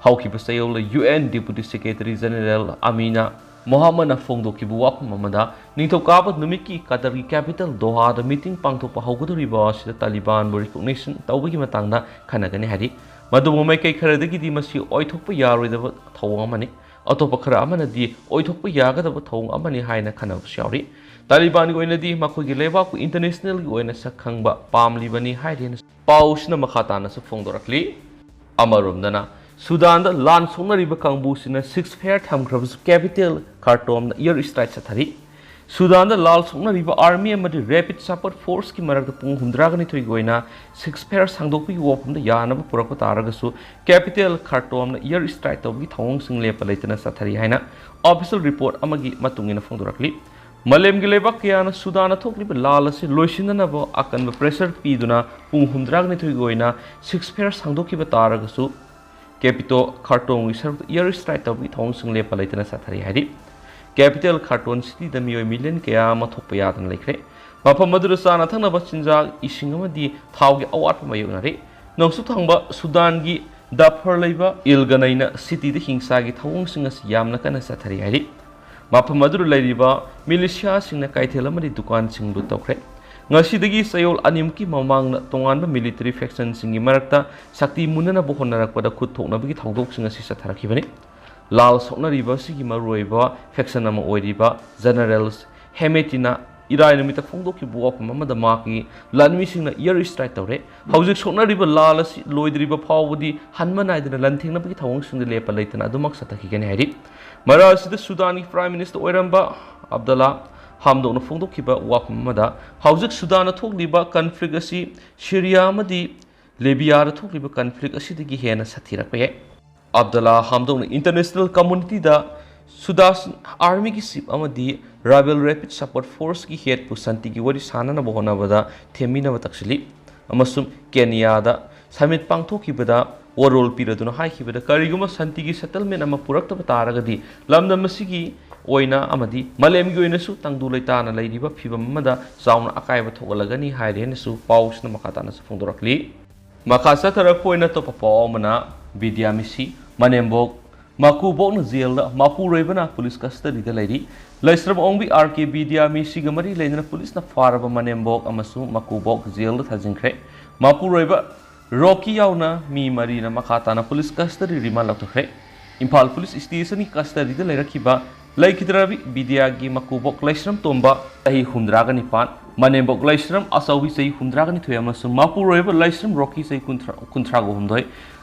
ꯍꯧꯈꯤꯕ ꯆꯌꯣꯜꯗ U N Deputy Secretary General ꯑꯃꯤꯅ ꯃꯣꯍꯝꯃꯗꯅ ꯐꯣꯡꯗꯣꯛꯈꯤꯕ ꯋꯥꯐꯝ ꯑꯃꯗ, ꯅꯤꯡꯊꯧꯀꯥꯕ ꯅꯨꯃꯤꯠꯀꯤ ꯀꯇꯔꯒꯤ ꯀꯦꯄꯤꯇꯦꯜ ꯗꯣꯍꯥꯗ ꯃꯤꯇꯤꯡ ꯄꯥꯡꯊꯣꯛꯄ ꯍꯧꯒꯗꯧꯔꯤꯕ ꯑꯁꯤꯗ ꯇꯥꯂꯤꯕꯥꯟꯕꯨ ꯔꯤꯀꯣꯛꯅꯤꯁꯟ ꯇꯧꯕꯒꯤ ꯃꯇꯥꯡꯗ ꯈꯟꯅꯒꯅꯤ ꯍꯥꯏꯔꯤ꯫ ꯃꯗꯨꯕꯨ ꯃꯥꯏꯀꯩ ꯈꯔꯗꯒꯤꯗꯤ ꯃꯁꯤ ꯑꯣꯏꯊꯣꯛꯄ ꯌꯥꯔꯣꯏꯗꯕ ꯊꯧꯑꯣꯡ ꯑꯃꯅꯤ, ꯑꯇꯣꯞꯄ ꯈꯔ ꯑꯃꯅꯗꯤ ꯑꯣꯏꯊꯣꯛꯄ ꯌꯥꯒꯗꯕ ꯊꯧꯑꯣꯡ ꯑꯃꯅꯤ ꯍꯥꯏꯅ ꯈꯟꯅꯕꯁꯨ ꯌꯥꯎꯔꯤ꯫ ꯇꯥꯂꯤꯕꯥꯟꯒꯤ ꯑꯣꯏꯅꯗꯤ ꯃꯈꯣꯏꯒꯤ ꯂꯩꯕꯥꯛꯄꯨ ꯏꯟꯇꯔꯅꯦꯁꯅꯦꯜꯒꯤ ꯑꯣꯏꯅ ꯁꯛ ꯈꯪꯕ ꯄꯥꯝꯂꯤꯕꯅꯤ ꯍꯥꯏꯔꯤ꯫ ꯄꯥꯎꯁꯤꯅ ꯃꯈꯥ ꯇꯥꯅꯁꯨ ꯐꯣꯡꯗꯣꯔꯛꯂꯤ꯫ ꯑꯃꯔꯣꯝꯗꯅ, ꯁꯨꯗꯥꯟꯗ ꯂꯥꯟ ꯁꯣꯛꯅꯔꯤꯕ ꯀꯥꯡꯕꯨꯁꯤꯅ ceasefire ꯊꯝꯈ꯭ꯔꯕꯁꯨ capital ꯈꯥꯔꯇꯣꯝꯗ air strike ꯆꯠꯊꯔꯤ꯫ ꯁꯨꯗꯥꯟꯗ ꯂꯥꯜ ꯁꯣꯛꯅꯔꯤꯕ ꯑꯥꯔꯃꯤ ꯑꯃꯗꯤ ꯔꯦꯄꯤꯗ ꯁꯄꯣꯔꯠ ꯐꯣꯔꯁꯀꯤ ꯃꯔꯛꯇ ꯄꯨꯡ ꯍꯨꯝꯗ꯭ꯔꯥꯒ ꯅꯤꯊꯣꯏꯒꯤ ꯑꯣꯏꯅ ꯁꯤꯁꯐꯥꯌꯔ ꯁꯥꯡꯗꯣꯛꯄꯒꯤ ꯋꯥꯐꯝꯗ ꯌꯥꯅꯕ ꯄꯨꯔꯛꯄ ꯇꯥꯔꯒꯁꯨ, ꯀꯦꯄꯤꯇꯦꯜ ꯈꯥꯔꯇꯣꯝꯅ ꯏꯌꯔ ꯁ꯭ꯇ꯭ꯔꯥꯏꯛ ꯇꯧꯕꯒꯤ ꯊꯧꯑꯣꯡꯁꯤꯡ ꯂꯦꯞꯄ ꯂꯩꯇꯅ ꯆꯠꯊꯔꯤ ꯍꯥꯏꯅ ꯑꯣꯐꯤꯁꯤꯌꯦꯜ ꯔꯤꯄꯣꯔꯠ ꯑꯃꯒꯤ ꯃꯇꯨꯡ ꯏꯟꯅ ꯐꯣꯡꯗꯣꯔꯛꯂꯤ꯫ ꯃꯥꯂꯦꯝꯒꯤ ꯂꯩꯕꯥꯛ ꯀꯌꯥꯅ ꯁꯨꯗꯥꯟꯗ ꯊꯣꯛꯂꯤꯕ ꯂꯥꯜ ꯑꯁꯤ ꯂꯣꯏꯁꯤꯟꯅꯅꯕ ꯑꯀꯟꯕ ꯄ꯭ꯔꯦꯁꯔ ꯄꯤꯗꯨꯅ ꯄꯨꯡ ꯍꯨꯝꯗ꯭ꯔꯥꯒ ꯅꯤꯊꯣꯏꯒꯤ ꯑꯣꯏꯅ ꯁꯤꯁꯐꯥꯌꯔ ꯁꯥꯡꯗꯣꯛꯈꯤꯕ ꯇꯥꯔꯒꯁꯨ, ꯀꯦꯄꯤꯇꯣ ꯈꯥꯔꯇꯣꯝꯒꯤ ꯁꯔꯨꯛꯇ ꯏꯌꯔ ꯁ꯭ꯇ꯭ꯔꯥꯏꯛ ꯇꯧꯕꯒꯤ ꯊꯧꯑꯣꯡꯁꯤꯡ ꯂꯦꯞꯄ ꯂꯩꯇꯅ ꯆꯠꯊꯔꯤ ꯍꯥꯏꯔꯤ꯫ ꯀꯦꯄꯤꯇꯦꯜ ꯈꯥꯔꯇꯣꯝ ꯁꯤꯇꯤꯗ ꯃꯤꯑꯣꯏ ꯃꯤꯂꯤꯌꯟ ꯀꯌꯥ ꯑꯃ ꯊꯣꯛꯄ ꯌꯥꯗꯅ ꯂꯩꯈ꯭ꯔꯦ꯫ ꯃꯐꯝ ꯑꯗꯨꯗ ꯆꯥꯅ ꯊꯛꯅꯕ ꯆꯤꯟꯖꯥꯛ, ꯏꯁꯤꯡ ꯑꯃꯗꯤ ꯊꯥꯎꯒꯤ ꯑꯋꯥꯠꯄ ꯃꯥꯌꯣꯛꯅꯔꯤ꯫ ꯅꯣꯡꯆꯨꯞ ꯊꯪꯕ ꯁꯨꯗꯥꯟꯒꯤ ꯗꯥꯐꯔ ꯂꯩꯕ ꯏꯜ ꯒꯅꯩꯅ ꯁꯤꯇꯤꯗ ꯍꯤꯡꯁꯥꯒꯤ ꯊꯧꯑꯣꯡꯁꯤꯡ ꯑꯁꯤ ꯌꯥꯝꯅ ꯀꯟꯅ ꯆꯠꯊꯔꯤ ꯍꯥꯏꯔꯤ꯫ ꯃꯐꯝ ꯑꯗꯨꯗ ꯂꯩꯔꯤꯕ ꯃꯤꯂꯤꯁꯤꯌꯥꯁꯤꯡꯅ ꯀꯩꯊꯦꯜ ꯑꯃꯗꯤ ꯗꯨꯀꯥꯟꯁꯤꯡ ꯂꯨꯠ ꯇꯧꯈ꯭ꯔꯦ꯫ ꯉꯁꯤꯗꯒꯤ ꯆꯌꯣꯜ ꯑꯅꯤꯃꯨꯛꯀꯤ ꯃꯃꯥꯡꯗ ꯇꯣꯉꯥꯟꯕ ꯃꯤꯂꯤꯇꯔꯤ ꯐꯦꯛꯁꯟꯁꯤꯡꯒꯤ ꯃꯔꯛꯇ ꯁꯛꯇꯤ ꯃꯨꯟꯅꯅꯕ ꯍꯣꯠꯅꯔꯛꯄꯗ ꯈꯨꯠ ꯊꯣꯛꯅꯕꯒꯤ ꯊꯧꯗꯣꯛꯁꯤꯡ ꯑꯁꯤ ꯆꯠꯊꯔꯛꯈꯤꯕꯅꯤ꯫ ꯂꯥꯜ ꯁꯣꯛꯅꯔꯤꯕ ꯑꯁꯤꯒꯤ ꯃꯔꯨꯑꯣꯏꯕ ꯐꯦꯛꯁꯟ ꯑꯃ ꯑꯣꯏꯔꯤꯕ ꯖꯦꯅꯔꯦꯜ ꯍꯦꯃꯦꯇꯤꯅ ꯏꯔꯥꯏ ꯅꯨꯃꯤꯠꯇ ꯐꯣꯡꯗꯣꯛꯈꯤꯕ ꯋꯥꯐꯝ ꯑꯃꯗ ꯃꯍꯥꯛꯀꯤ ꯂꯥꯟꯃꯤꯁꯤꯡꯅ ꯏꯌꯔ ꯁ꯭ꯇ꯭ꯔꯥꯏꯛ ꯇꯧꯔꯦ꯫ ꯍꯧꯖꯤꯛ ꯁꯣꯛꯅꯔꯤꯕ ꯂꯥꯜ ꯑꯁꯤ ꯂꯣꯏꯗ꯭ꯔꯤꯕ ꯐꯥꯎꯕꯗꯤ ꯍꯟꯕ ꯅꯥꯏꯗꯅ ꯂꯥꯟꯊꯦꯡꯅꯕꯒꯤ ꯊꯧꯑꯣꯡꯁꯤꯡꯗ ꯂꯦꯞꯄ ꯂꯩꯇꯅ ꯑꯗꯨꯃꯛ ꯆꯠꯊꯈꯤꯒꯅꯤ ꯍꯥꯏꯔꯤ꯫ ꯃꯔꯛ ꯑꯁꯤꯗ ꯁꯨꯗꯥꯟꯒꯤ ꯄ꯭ꯔꯥꯏꯝ ꯃꯤꯅꯤꯁꯇꯔ ꯑꯣꯏꯔꯝꯕ ꯑꯕꯗꯂꯥ ꯍꯥꯝꯗꯣꯛꯅ ꯐꯣꯡꯗꯣꯛꯈꯤꯕ ꯋꯥꯐꯝ ꯑꯃꯗ, ꯍꯧꯖꯤꯛ ꯁꯨꯗꯥꯟꯗ ꯊꯣꯛꯂꯤꯕ ꯀꯟꯐ꯭ꯂꯤꯛ ꯑꯁꯤ ꯁꯤꯔꯤꯌꯥ ꯑꯃꯗꯤ ꯂꯤꯕꯤꯌꯥꯗ ꯊꯣꯛꯂꯤꯕ ꯀꯟꯐ꯭ꯂꯤꯛ ꯑꯁꯤꯗꯒꯤ ꯍꯦꯟꯅ ꯁꯥꯊꯤꯔꯛꯄ ꯌꯥꯏ꯫ ꯑꯕꯗꯂꯥ ꯍꯥꯝꯗꯣꯛꯅ ꯏꯟꯇꯔꯅꯦꯁꯅꯦꯜ ꯀꯝꯃꯨꯅꯤꯇꯤꯗ ꯁꯨꯗꯥꯟ ꯑꯥꯔꯃꯤꯒꯤ ꯆꯤꯐ ꯑꯃꯗꯤ ꯔꯥꯕꯦꯜ ꯔꯦꯄꯤꯗ ꯁꯄꯣꯔꯠ ꯐꯣꯔꯁꯀꯤ ꯍꯦꯗꯄꯨ ꯁꯥꯟꯇꯤꯒꯤ ꯋꯥꯔꯤ ꯁꯥꯟꯅꯅꯕ ꯍꯣꯠꯅꯕꯗ ꯊꯦꯝꯕꯤꯅꯕ ꯇꯛꯁꯤꯜꯂꯤ, ꯑꯃꯁꯨꯡ ꯀꯦꯅꯤꯌꯥꯗ ꯁꯃꯤꯠ ꯄꯥꯡꯊꯣꯛꯈꯤꯕꯗ ꯋꯥꯔꯣꯜ ꯄꯤꯔꯗꯨꯅ ꯍꯥꯏꯈꯤꯕꯗ, ꯀꯔꯤꯒꯨꯝꯕ ꯁꯥꯟꯇꯤꯒꯤ ꯁꯦꯇꯜꯃꯦꯟ ꯑꯃ ꯄꯨꯔꯛꯇꯕ ꯇꯥꯔꯒꯗꯤ ꯂꯝꯗꯝ ꯑꯁꯤꯒꯤ ꯑꯣꯏꯅ ꯑꯃꯗꯤ ꯃꯥꯂꯦꯝꯒꯤ ꯑꯣꯏꯅꯁꯨ ꯇꯪꯗꯨ ꯂꯩꯇꯥꯅ ꯂꯩꯔꯤꯕ ꯐꯤꯕꯝ ꯑꯃꯗ ꯆꯥꯎꯅ ꯑꯀꯥꯏꯕ ꯊꯣꯛꯍꯜꯂꯒꯅꯤ ꯍꯥꯏꯔꯦ ꯍꯥꯏꯅꯁꯨ ꯄꯥꯎꯁꯤꯅ ꯃꯈꯥ ꯇꯥꯅꯁꯨ ꯐꯣꯡꯗꯣꯔꯛꯂꯤ꯫ ꯃꯈꯥ ꯆꯠꯊꯔꯛꯄ ꯑꯣꯏꯅ ꯑꯇꯣꯞꯄ ꯄꯥꯎ ꯑꯃꯅ, ꯕꯤꯗ꯭ꯌꯥ ꯃꯤꯁꯤ ꯃꯅꯦꯝꯕꯣꯛ ꯃꯀꯨꯕꯣꯛꯅ ꯖꯦꯜꯗ, ꯃꯄꯨꯔꯣꯏꯕꯅ ꯄꯨꯂꯤꯁ ꯀꯁꯇꯗꯤꯗ ꯂꯩꯔꯤ꯫ ꯂꯩꯁ꯭ꯔꯝ ꯑꯣꯡꯕꯤ ꯑꯥꯔ ꯀꯦ ꯕꯤꯗ꯭ꯌꯥ ꯃꯤꯁꯤꯒ ꯃꯔꯤ ꯂꯩꯅꯅ ꯄꯨꯂꯤꯁꯅ ꯐꯥꯔꯕ ꯃꯅꯦꯝꯕꯣꯛ ꯑꯃꯁꯨꯡ ꯃꯀꯨꯕꯣꯛ ꯖꯦꯜꯗ ꯊꯥꯖꯤꯟꯈ꯭ꯔꯦ꯫ ꯃꯄꯨꯔꯣꯏꯕ ꯔꯣꯀꯤ ꯌꯥꯎꯅ ꯃꯤ ꯃꯔꯤꯅ ꯃꯈꯥ ꯇꯥꯅ ꯄꯨꯂꯤꯁ ꯀꯁꯇꯗꯤ ꯔꯤꯃꯥꯟ ꯂꯧꯊꯣꯛꯈ꯭ꯔꯦ꯫ ꯏꯝꯐꯥꯜ ꯄꯨꯂꯤꯁ ꯁ꯭ꯇꯦꯁꯟꯒꯤ ꯀꯁꯇꯗꯤꯗ ꯂꯩꯔꯛꯈꯤꯕ ꯂꯩꯈꯤꯗ꯭ꯔꯕꯤ ꯕꯤꯗ꯭ꯌꯥꯒꯤ ꯃꯀꯨꯕꯣꯛ ꯂꯩꯁ꯭ꯔꯝ ꯇꯣꯝꯕ ꯆꯍꯤ ꯍꯨꯝꯗ꯭ꯔꯥꯒ ꯅꯤꯄꯥꯟ, ꯃꯅꯦꯝꯕꯣꯛ ꯂꯩꯁ꯭ꯔꯝ ꯑꯆꯧꯕꯤ ꯆꯍꯤ ꯍꯨꯝꯗ꯭ꯔꯥꯒ ꯅꯤꯊꯣꯏ ꯑꯃꯁꯨꯡ ꯃꯄꯨꯔꯣꯏꯕ ꯂꯩꯁ꯭ꯔꯝ ꯔꯣꯀꯤ ꯆꯍꯤ ꯀꯨꯟꯊ꯭ꯔꯥ, ꯀꯨꯟꯊ꯭ꯔꯥꯒ ꯍꯨꯝꯗꯣꯏ,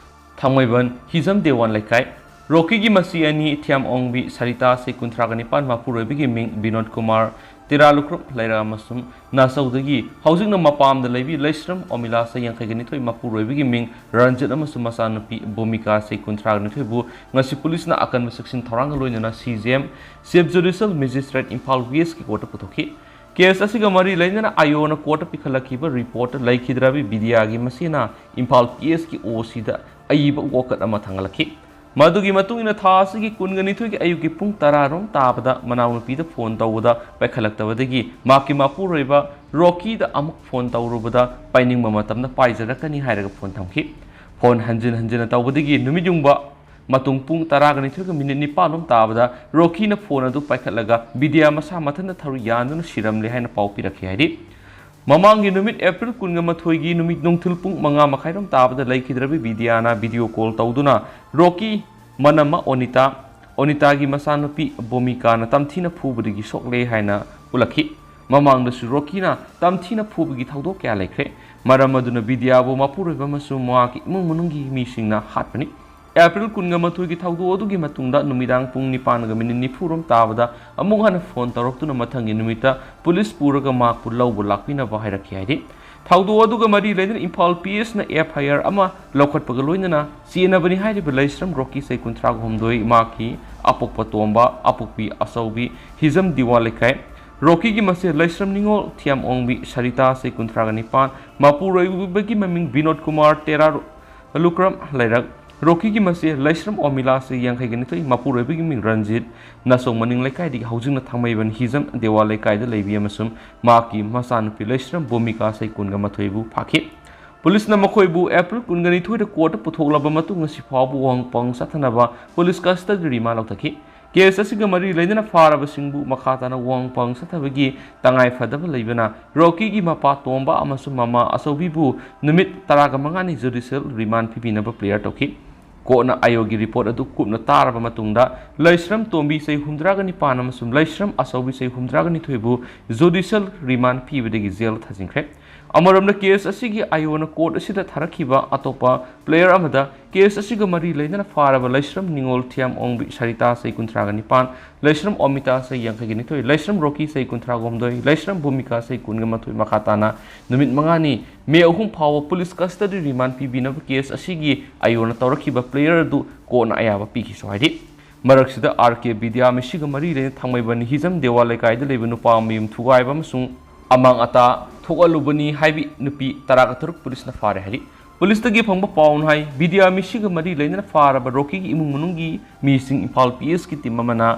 ꯊꯥꯡꯃꯩꯕꯟ ꯍꯤꯖꯝ ꯗꯦꯋꯥꯟ ꯂꯩꯀꯥꯏ, ꯔꯣꯀꯤꯒꯤ ꯃꯆꯦ ꯑꯅꯤ ꯊꯤꯌꯥꯝ ꯑꯣꯡꯕꯤ ꯁꯔꯤꯇꯥ, ꯆꯍꯤ ꯀꯨꯟꯊ꯭ꯔꯥꯒ ꯅꯤꯄꯥꯟ, ꯃꯄꯨꯔꯣꯏꯕꯒꯤ ꯃꯤꯡ ꯕꯤꯅꯣꯗ ꯀꯨꯃꯥꯔ, ꯇꯦꯔꯥ ꯂꯨꯈ꯭ꯔꯨꯞ ꯂꯩꯔꯛ ꯑꯃꯁꯨꯡ ꯅꯥꯆꯧꯗꯒꯤ ꯍꯧꯖꯤꯛꯅ ꯃꯄꯥꯝꯗ ꯂꯩꯕꯤ ꯂꯩꯁ꯭ꯔꯝ ꯑꯣꯃꯤꯂꯥ, ꯆꯍꯤ ꯌꯥꯡꯈꯩꯒ ꯅꯤꯊꯣꯏ, ꯃꯄꯨꯔꯣꯏꯕꯒꯤ ꯃꯤꯡ ꯔꯟꯖꯤꯠ ꯑꯃꯁꯨꯡ ꯃꯆꯥꯅꯨꯄꯤ ꯚꯨꯃꯤꯀꯥ, ꯆꯍꯤ ꯀꯨꯟꯊ꯭ꯔꯥꯒ ꯅꯤꯊꯣꯏꯕꯨ ꯉꯁꯤ ꯄꯨꯂꯤꯁꯅ ꯑꯀꯟꯕ ꯆꯦꯛꯁꯤꯟ ꯊꯧꯔꯥꯡꯒ ꯂꯣꯏꯅꯅ C G M, Chief Judicial Magistrate, Imphal ꯋꯦꯁꯀꯤ ꯀꯣꯔꯠꯇ ꯄꯨꯊꯣꯛꯈꯤ꯫ ꯀꯦꯁ ꯑꯁꯤꯒ ꯃꯔꯤ ꯂꯩꯅꯅ ꯑꯥꯏ ꯑꯣꯅ ꯀꯣꯔꯠꯇ ꯄꯤꯈꯠꯂꯛꯈꯤꯕ ꯔꯤꯄꯣꯔꯠꯇ ꯂꯩꯈꯤꯗ꯭ꯔꯕꯤ ꯕꯤꯗ꯭ꯌꯥꯒꯤ ꯃꯆꯦꯅ ꯏꯝꯐꯥꯜ ꯄꯤ ꯑꯦꯁꯀꯤ ꯑꯣ ꯁꯤꯗ ꯑꯏꯕ ꯋꯥꯀꯠ ꯑꯃ ꯊꯥꯡꯒꯠꯂꯛꯈꯤ꯫ ꯃꯗꯨꯒꯤ ꯃꯇꯨꯡ ꯏꯟꯅ ꯊꯥ ꯑꯁꯤꯒꯤ ꯀꯨꯟꯒ ꯅꯤꯊꯣꯏꯒꯤ ꯑꯌꯨꯛꯀꯤ ꯄꯨꯡ ꯇꯔꯥ ꯔꯣꯝ ꯇꯥꯕꯗ ꯃꯅꯥꯎꯅꯨꯄꯤꯗ ꯐꯣꯟ ꯇꯧꯕꯗ ꯄꯥꯏꯈꯠꯂꯛꯇꯕꯗꯒꯤ ꯃꯍꯥꯛꯀꯤ ꯃꯄꯨꯔꯣꯏꯕ ꯔꯣꯀꯤꯗ ꯑꯃꯨꯛ ꯐꯣꯟ ꯇꯧꯔꯨꯕꯗ ꯄꯥꯏꯅꯤꯡꯕ ꯃꯇꯝꯗ ꯄꯥꯏꯖꯔꯛꯀꯅꯤ ꯍꯥꯏꯔꯒ ꯐꯣꯟ ꯊꯝꯈꯤ꯫ ꯐꯣꯟ ꯍꯟꯖꯤꯟ ꯍꯟꯖꯤꯟꯅ ꯇꯧꯕꯗꯒꯤ ꯅꯨꯃꯤꯠ ꯌꯨꯡꯕ ꯃꯇꯨꯡ ꯄꯨꯡ ꯇꯔꯥꯒ ꯅꯤꯊꯣꯏꯒ ꯃꯤꯅꯤꯠ ꯅꯤꯄꯥꯟ ꯂꯣꯝ ꯇꯥꯕꯗ ꯔꯣꯀꯤꯅ ꯐꯣꯟ ꯑꯗꯨ ꯄꯥꯏꯈꯠꯂꯒ ꯕꯤꯗ꯭ꯌꯥ ꯃꯁꯥ ꯃꯊꯟꯇ ꯊꯔꯨ ꯌꯥꯟꯗꯨꯅ ꯁꯤꯔꯝꯂꯦ ꯍꯥꯏꯅ ꯄꯥꯎ ꯄꯤꯔꯛꯈꯤ ꯍꯥꯏꯔꯤ꯫ ꯃꯃꯥꯡꯒꯤ ꯅꯨꯃꯤꯠ ꯑꯦꯄ꯭ꯔꯤꯜ ꯀꯨꯟꯒ ꯃꯥꯊꯣꯏꯒꯤ ꯅꯨꯃꯤꯠ ꯅꯨꯡꯊꯤꯜ ꯄꯨꯡ ꯃꯉꯥ ꯃꯈꯥꯏꯔꯣꯝ ꯇꯥꯕꯗ ꯂꯩꯈꯤꯗ꯭ꯔꯕꯤ ꯕꯤꯗ꯭ꯌꯥꯅ ꯚꯤꯗꯤꯑꯣ ꯀꯣꯜ ꯇꯧꯗꯨꯅ ꯔꯣꯀꯤ, ꯃꯅꯝꯃ ꯑꯣꯅꯤꯇꯥ, ꯑꯣꯅꯤꯇꯥꯒꯤ ꯃꯆꯥꯅꯨꯄꯤ ꯕꯣꯃꯤꯀꯥꯅ ꯇꯝꯊꯤꯅ ꯐꯨꯕꯗꯒꯤ ꯁꯣꯛꯂꯦ ꯍꯥꯏꯅ ꯎꯠꯂꯛꯈꯤ꯫ ꯃꯃꯥꯡꯗꯁꯨ ꯔꯣꯀꯤꯅ ꯇꯝꯊꯤꯅ ꯐꯨꯕꯒꯤ ꯊꯧꯗꯣꯛ ꯀꯌꯥ ꯂꯩꯈ꯭ꯔꯦ꯫ ꯃꯔꯝ ꯑꯗꯨꯅ ꯕꯤꯗ꯭ꯌꯥꯕꯨ ꯃꯄꯨꯔꯣꯏꯕ ꯑꯃꯁꯨꯡ ꯃꯍꯥꯛꯀꯤ ꯏꯃꯨꯡ ꯃꯅꯨꯡꯒꯤ ꯃꯤꯁꯤꯡꯅ ꯍꯥꯠꯄꯅꯤ꯫ ꯑꯦꯄ꯭ꯔꯤꯜ ꯀꯨꯟꯒ ꯃꯥꯊꯣꯏꯒꯤ ꯊꯧꯗꯣꯛ ꯑꯗꯨꯒꯤ ꯃꯇꯨꯡꯗ ꯅꯨꯃꯤꯗꯥꯡ ꯄꯨꯡ ꯅꯤꯄꯥꯟꯒ ꯃꯤꯅꯤꯠ ꯅꯤꯐꯨ ꯔꯣꯝ ꯇꯥꯕꯗ ꯑꯃꯨꯛ ꯍꯟꯅ ꯐꯣꯟ ꯇꯧꯔꯛꯇꯨꯅ ꯃꯊꯪꯒꯤ ꯅꯨꯃꯤꯠꯇ ꯄꯨꯂꯤꯁ ꯄꯨꯔꯒ ꯃꯍꯥꯛꯄꯨ ꯂꯧꯕ ꯂꯥꯛꯄꯤꯅꯕ ꯍꯥꯏꯔꯛꯈꯤ ꯍꯥꯏꯔꯤ꯫ ꯊꯧꯗꯣꯛ ꯑꯗꯨꯒ ꯃꯔꯤ ꯂꯩꯅꯅ ꯏꯝꯐꯥꯜ ꯄꯤ ꯑꯦꯁꯅ ꯑꯦꯐ ꯑꯥꯏ ꯑꯥꯔ ꯑꯃ ꯂꯧꯈꯠꯄꯒ ꯂꯣꯏꯅꯅ ꯆꯦꯟꯅꯕꯅꯤ ꯍꯥꯏꯔꯤꯕ ꯂꯩꯁ꯭ꯔꯝ ꯔꯣꯀꯤ, ꯆꯍꯤ ꯀꯨꯟꯊ꯭ꯔꯥꯒ ꯍꯨꯝꯗꯣꯏ, ꯃꯍꯥꯛꯀꯤ ꯑꯄꯣꯛꯄ ꯇꯣꯝꯕ, ꯑꯄꯣꯛꯄꯤ ꯑꯆꯧꯕꯤ, ꯍꯤꯖꯝ ꯗꯤꯋꯥ ꯂꯩꯀꯥꯏ, ꯔꯣꯀꯤꯒꯤ ꯃꯆꯦ ꯂꯩꯁ꯭ꯔꯝ ꯅꯤꯉꯣꯜ ꯊꯤꯌꯥꯝ ꯑꯣꯡꯕꯤ ꯁꯔꯤꯇꯥ, ꯆꯍꯤ ꯀꯨꯟꯊ꯭ꯔꯥꯒ ꯅꯤꯄꯥꯟ, ꯃꯄꯨꯔꯣꯏꯕꯒꯤ ꯃꯃꯤꯡ ꯕꯤꯅꯣꯗ ꯀꯨꯃꯥꯔ, ꯇꯦꯔꯥ ꯂꯨꯀ꯭ꯔꯝ ꯂꯩꯔꯛ, ꯔꯣꯀꯤꯒꯤ ꯃꯆꯦ ꯂꯩꯁ꯭ꯔꯝ ꯑꯣꯃꯤꯂꯥ, ꯆꯍꯤ ꯌꯥꯡꯈꯩꯒ ꯅꯤꯊꯣꯏ, ꯃꯄꯨꯔꯣꯏꯕꯒꯤ ꯃꯤꯡ ꯔꯟꯖꯤꯠ, ꯅꯥꯆꯧ ꯃꯅꯤꯡ ꯂꯩꯀꯥꯏꯗꯒꯤ ꯍꯧꯖꯤꯛꯅ ꯊꯥꯡꯃꯩꯕꯟ ꯍꯤꯖꯝ ꯗꯦꯋꯥ ꯂꯩꯀꯥꯏꯗ ꯂꯩꯕꯤ ꯑꯃꯁꯨꯡ ꯃꯍꯥꯛꯀꯤ ꯃꯆꯥꯅꯨꯄꯤ ꯂꯩꯁ꯭ꯔꯝ ꯕꯣꯃꯤꯀꯥ, ꯆꯍꯤ ꯀꯨꯟꯒ ꯃꯥꯊꯣꯏꯕꯨ ꯐꯥꯈꯤ꯫ ꯄꯨꯂꯤꯁꯅ ꯃꯈꯣꯏꯕꯨ ꯑꯦꯄ꯭ꯔꯤꯜ ꯀꯨꯟꯒ ꯅꯤꯊꯣꯏꯗ ꯀꯣꯔꯠꯇ ꯄꯨꯊꯣꯛꯂꯕ ꯃꯇꯨꯡ ꯉꯁꯤ ꯐꯥꯎꯕ ꯋꯥꯍꯪ ꯄꯥꯎꯍꯪ ꯆꯠꯊꯅꯕ ꯄꯨꯂꯤꯁ ꯀꯁꯇꯗꯤ ꯔꯤꯃꯥꯟ ꯂꯧꯊꯈꯤ꯫ ꯀꯦꯁ ꯑꯁꯤꯒ ꯃꯔꯤ ꯂꯩꯅꯅ ꯐꯥꯔꯕꯁꯤꯡꯕꯨ ꯃꯈꯥ ꯇꯥꯅ ꯋꯥꯍꯪ ꯄꯥꯎꯍꯪ ꯆꯠꯊꯕꯒꯤ ꯇꯉꯥꯏ ꯐꯗꯕ ꯂꯩꯕꯅ ꯔꯣꯀꯤꯒꯤ ꯃꯄꯥ ꯇꯣꯝꯕ ꯑꯃꯁꯨꯡ ꯃꯃꯥ ꯑꯆꯧꯕꯤꯕꯨ ꯅꯨꯃꯤꯠ ꯇꯔꯥꯒ ꯃꯉꯥꯅꯤ ꯖꯨꯗꯤꯁꯤꯌꯦꯜ ꯔꯤꯃꯥꯟ ꯄꯤꯕꯤꯅꯕ ꯄ꯭ꯔꯦꯌꯔ ꯇꯧꯈꯤ꯫ ꯀꯣꯔꯠꯅ ꯑꯥꯏ ꯑꯣꯒꯤ ꯔꯤꯄꯣꯔꯠ ꯑꯗꯨ ꯀꯨꯞꯅ ꯇꯥꯔꯕ ꯃꯇꯨꯡꯗ ꯂꯩꯁ꯭ꯔꯝ ꯇꯣꯝꯕꯤ, ꯆꯍꯤ ꯍꯨꯝꯗ꯭ꯔꯥꯒ ꯅꯤꯄꯥꯟ, ꯑꯃꯁꯨꯡ ꯂꯩꯁ꯭ꯔꯝ ꯑꯆꯧꯕꯤ, ꯆꯍꯤ ꯍꯨꯝꯗ꯭ꯔꯥꯒ ꯅꯤꯊꯣꯏꯕꯨ ꯖꯨꯗꯤꯁꯤꯌꯦꯜ ꯔꯤꯃꯥꯟ ꯄꯤꯕꯗꯒꯤ ꯖꯦꯜ ꯊꯥꯖꯤꯟꯈ꯭ꯔꯦ꯫ ꯑꯃꯔꯣꯝꯗ, ꯀꯦꯁ ꯑꯁꯤꯒꯤ ꯑꯥꯏꯑꯣꯅ ꯀꯣꯔꯠ ꯑꯁꯤꯗ ꯊꯥꯔꯛꯈꯤꯕ ꯑꯇꯣꯞꯄ ꯄ꯭ꯂꯦꯌꯔ ꯑꯃꯗ ꯀꯦꯁ ꯑꯁꯤꯒ ꯃꯔꯤ ꯂꯩꯅꯅ ꯐꯥꯔꯕ ꯂꯩꯁ꯭ꯔꯝ ꯅꯤꯉꯣꯜ ꯊꯤꯌꯥꯝ ꯑꯣꯡꯕꯤ, ꯁꯔꯤꯇꯥ, ꯆꯍꯤ ꯀꯨꯟꯊ꯭ꯔꯥꯒ ꯅꯤꯄꯥꯟ, ꯂꯩꯁ꯭ꯔꯝ ꯑꯣꯃꯤꯇꯥ, ꯆꯍꯤ ꯌꯥꯡꯈꯩꯒ ꯅꯤꯊꯣꯏ, ꯂꯩꯁ꯭ꯔꯝ ꯔꯣꯀꯤ, ꯆꯍꯤ ꯀꯨꯟꯊ꯭ꯔꯥꯒ ꯍꯨꯝꯗꯣꯏ, ꯂꯩꯁ꯭ꯔꯝ ꯚꯨꯃꯤꯀꯥ, ꯆꯍꯤ ꯀꯨꯟꯒ ꯃꯥꯊꯣꯏ, ꯃꯈꯥ ꯇꯥꯅ ꯅꯨꯃꯤꯠ ꯃꯉꯥꯅꯤ, ꯃꯦ ꯑꯍꯨꯝ ꯐꯥꯎꯕ ꯄꯨꯂꯤꯁ ꯀꯁꯇꯗꯤ ꯔꯤꯃꯥꯟ ꯄꯤꯕꯤꯅꯕ ꯀꯦꯁ ꯑꯁꯤꯒꯤ ꯑꯥꯏꯑꯣꯅ ꯇꯧꯔꯛꯈꯤꯕ ꯄ꯭ꯂꯦꯌꯔ ꯑꯗꯨ ꯀꯣꯔꯠꯅ ꯑꯌꯥꯕ ꯄꯤꯈꯤꯁꯨ ꯍꯥꯏꯔꯤ꯫ ꯃꯔꯛꯁꯤꯗ, ꯑꯥꯔ ꯀꯦ ꯕꯤꯗ꯭ꯌꯥ ꯃꯤꯁꯤꯒ ꯃꯔꯤ ꯂꯩꯅ ꯊꯥꯡꯃꯩꯕꯟ ꯍꯤꯖꯝ ꯗꯦꯋꯥ ꯂꯩꯀꯥꯏꯗ ꯂꯩꯕ ꯅꯨꯄꯥ ꯃꯌꯨꯝ ꯊꯨꯒꯥꯏꯕ ꯑꯃꯁꯨꯡ ꯑꯃꯥꯡ ꯑꯇꯥ ꯊꯣꯛꯍꯜꯂꯨꯕꯅꯤ ꯍꯥꯏꯕꯤ ꯅꯨꯄꯤ ꯇꯔꯥꯒ ꯇꯔꯨꯛ ꯄꯨꯂꯤꯁꯅ ꯐꯥꯔꯦ ꯍꯥꯏꯔꯤ꯫ ꯄꯨꯂꯤꯁꯇꯒꯤ ꯐꯪꯕ ꯄꯥꯎꯅ ꯍꯥꯏ, ꯕꯤꯗ꯭ꯌꯥ ꯃꯤꯁꯤꯒ ꯃꯔꯤ ꯂꯩꯅꯅ ꯐꯥꯔꯕ ꯔꯣꯀꯤꯒꯤ ꯏꯃꯨꯡ ꯃꯅꯨꯡꯒꯤ ꯃꯤꯁꯤꯡ ꯏꯝꯐꯥꯜ ꯄꯤ ꯑꯦꯁꯀꯤ ꯇꯤꯝ ꯑꯃꯅ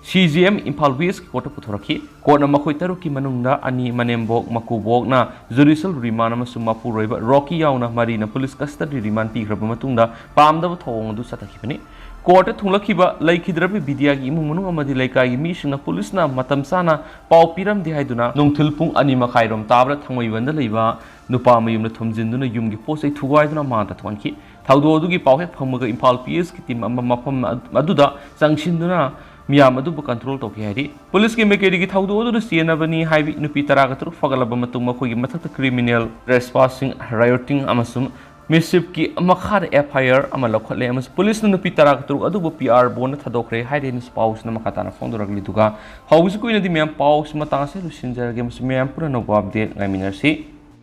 ꯁꯤ ꯖꯤ ꯑꯦꯝ ꯏꯝꯐꯥꯜ ꯋꯦꯁꯀꯤ ꯀꯣꯔꯠꯇ ꯄꯨꯊꯣꯔꯛꯈꯤ꯫ ꯀꯣꯔꯠꯅ ꯃꯈꯣꯏ ꯇꯔꯨꯛꯀꯤ ꯃꯅꯨꯡꯗ ꯑꯅꯤ, ꯃꯅꯦꯝꯕꯣꯛ ꯃꯀꯨꯕꯣꯛꯅ ꯖꯨꯗꯤꯁꯤꯌꯦꯜ ꯔꯤꯃꯥꯟ ꯑꯃꯁꯨꯡ ꯃꯄꯨꯔꯣꯏꯕ ꯔꯣꯀꯤ ꯌꯥꯎꯅ ꯃꯔꯤꯅ ꯄꯨꯂꯤꯁ ꯀꯁꯇꯗꯤ ꯔꯤꯃꯥꯟ ꯄꯤꯈ꯭ꯔꯕ ꯃꯇꯨꯡꯗ ꯄꯥꯝꯗꯕ ꯊꯧꯑꯣꯡ ꯑꯗꯨ ꯆꯠꯊꯈꯤꯕꯅꯤ꯫ ꯀꯣꯔꯠꯇ ꯊꯨꯡꯂꯛꯈꯤꯕ ꯂꯩꯈꯤꯗ꯭ꯔꯕꯤ ꯕꯤꯗ꯭ꯌꯥꯒꯤ ꯏꯃꯨꯡ ꯃꯅꯨꯡ ꯑꯃꯗꯤ ꯂꯩꯀꯥꯏꯒꯤ ꯃꯤꯁꯤꯡꯅ ꯄꯨꯂꯤꯁꯅ ꯃꯇꯝ ꯆꯥꯅ ꯄꯥꯎ ꯄꯤꯔꯝꯗꯦ ꯍꯥꯏꯗꯨꯅ ꯅꯨꯡꯊꯤꯜ ꯄꯨꯡ ꯑꯅꯤ ꯃꯈꯥꯏꯔꯣꯝ ꯇꯥꯕꯗ ꯊꯥꯡꯃꯩꯕꯟꯗ ꯂꯩꯕ ꯅꯨꯄꯥ ꯃꯌꯨꯝꯗ ꯊꯣꯝꯖꯤꯟꯗꯨꯅ ꯌꯨꯝꯒꯤ ꯄꯣꯠ ꯆꯩ ꯊꯨꯒꯥꯏꯗꯨꯅ ꯃꯥꯡꯗ ꯊꯣꯛꯍꯟꯈꯤ꯫ ꯊꯧꯗꯣꯛ ꯑꯗꯨꯒꯤ ꯄꯥꯎ ꯍꯦꯛ ꯐꯪꯕꯒ ꯏꯝꯐꯥꯜ ꯄꯤ ꯑꯦꯁꯀꯤ ꯇꯤꯝ ꯑꯃ ꯃꯐꯝ ꯑꯗꯨꯗ ꯆꯪꯁꯤꯟꯗꯨꯅ ꯃꯤꯌꯥꯝ ꯑꯗꯨꯕꯨ ꯀꯟꯇ꯭ꯔꯣꯜ ꯇꯧꯈꯤ ꯍꯥꯏꯔꯤ꯫ ꯄꯨꯂꯤꯁꯀꯤ ꯃꯥꯏꯀꯩꯗꯒꯤ ꯊꯧꯗꯣꯛ ꯑꯗꯨꯗ ꯆꯦꯟꯅꯕꯅꯤ ꯍꯥꯏꯕꯤ ꯅꯨꯄꯤ ꯇꯔꯥꯒ ꯇꯔꯨꯛ ꯐꯥꯒꯠꯂꯕ ꯃꯇꯨꯡ ꯃꯈꯣꯏꯒꯤ ꯃꯊꯛꯇ ꯀ꯭ꯔꯤꯃꯤꯅꯦꯜ ꯇ꯭ꯔꯦꯁꯄꯥꯁꯤꯡ, ꯔꯥꯏꯑꯣꯇꯤꯡ ꯑꯃꯁꯨꯡ ꯃꯤꯁꯆꯤꯐꯀꯤ ꯃꯈꯥꯗ ꯑꯦꯐ ꯑꯥꯏ ꯑꯥꯔ ꯑꯃ ꯂꯧꯈꯠꯂꯦ ꯑꯃꯁꯨꯡ ꯄꯨꯂꯤꯁꯅ ꯅꯨꯄꯤ ꯇꯔꯥꯒ ꯇꯔꯨꯛ ꯑꯗꯨꯕꯨ ꯄꯤ ꯑꯥꯔ ꯕꯣꯟꯗ ꯊꯥꯗꯣꯛꯈ꯭ꯔꯦ ꯍꯥꯏꯔꯦ꯫ ꯄꯥꯎꯁꯤꯅ ꯃꯈꯥ ꯇꯥꯅ ꯐꯣꯡꯗꯣꯔꯛꯂꯤꯗꯨꯒ ꯍꯧꯕꯁꯤ ꯀꯨꯏꯅꯗꯤ ꯃꯌꯥꯝ ꯄꯥꯎꯁꯤ ꯃꯇꯥꯡ ꯑꯁꯤ ꯂꯣꯏꯁꯤꯟꯖꯔꯒꯦ ꯑꯃꯁꯨꯡ ꯃꯌꯥꯝ ꯄꯨꯟꯅ ꯑꯅꯧꯕ ꯑꯞꯗꯦꯠ ꯉꯥꯏꯃꯤꯟꯅꯔꯁꯤ꯫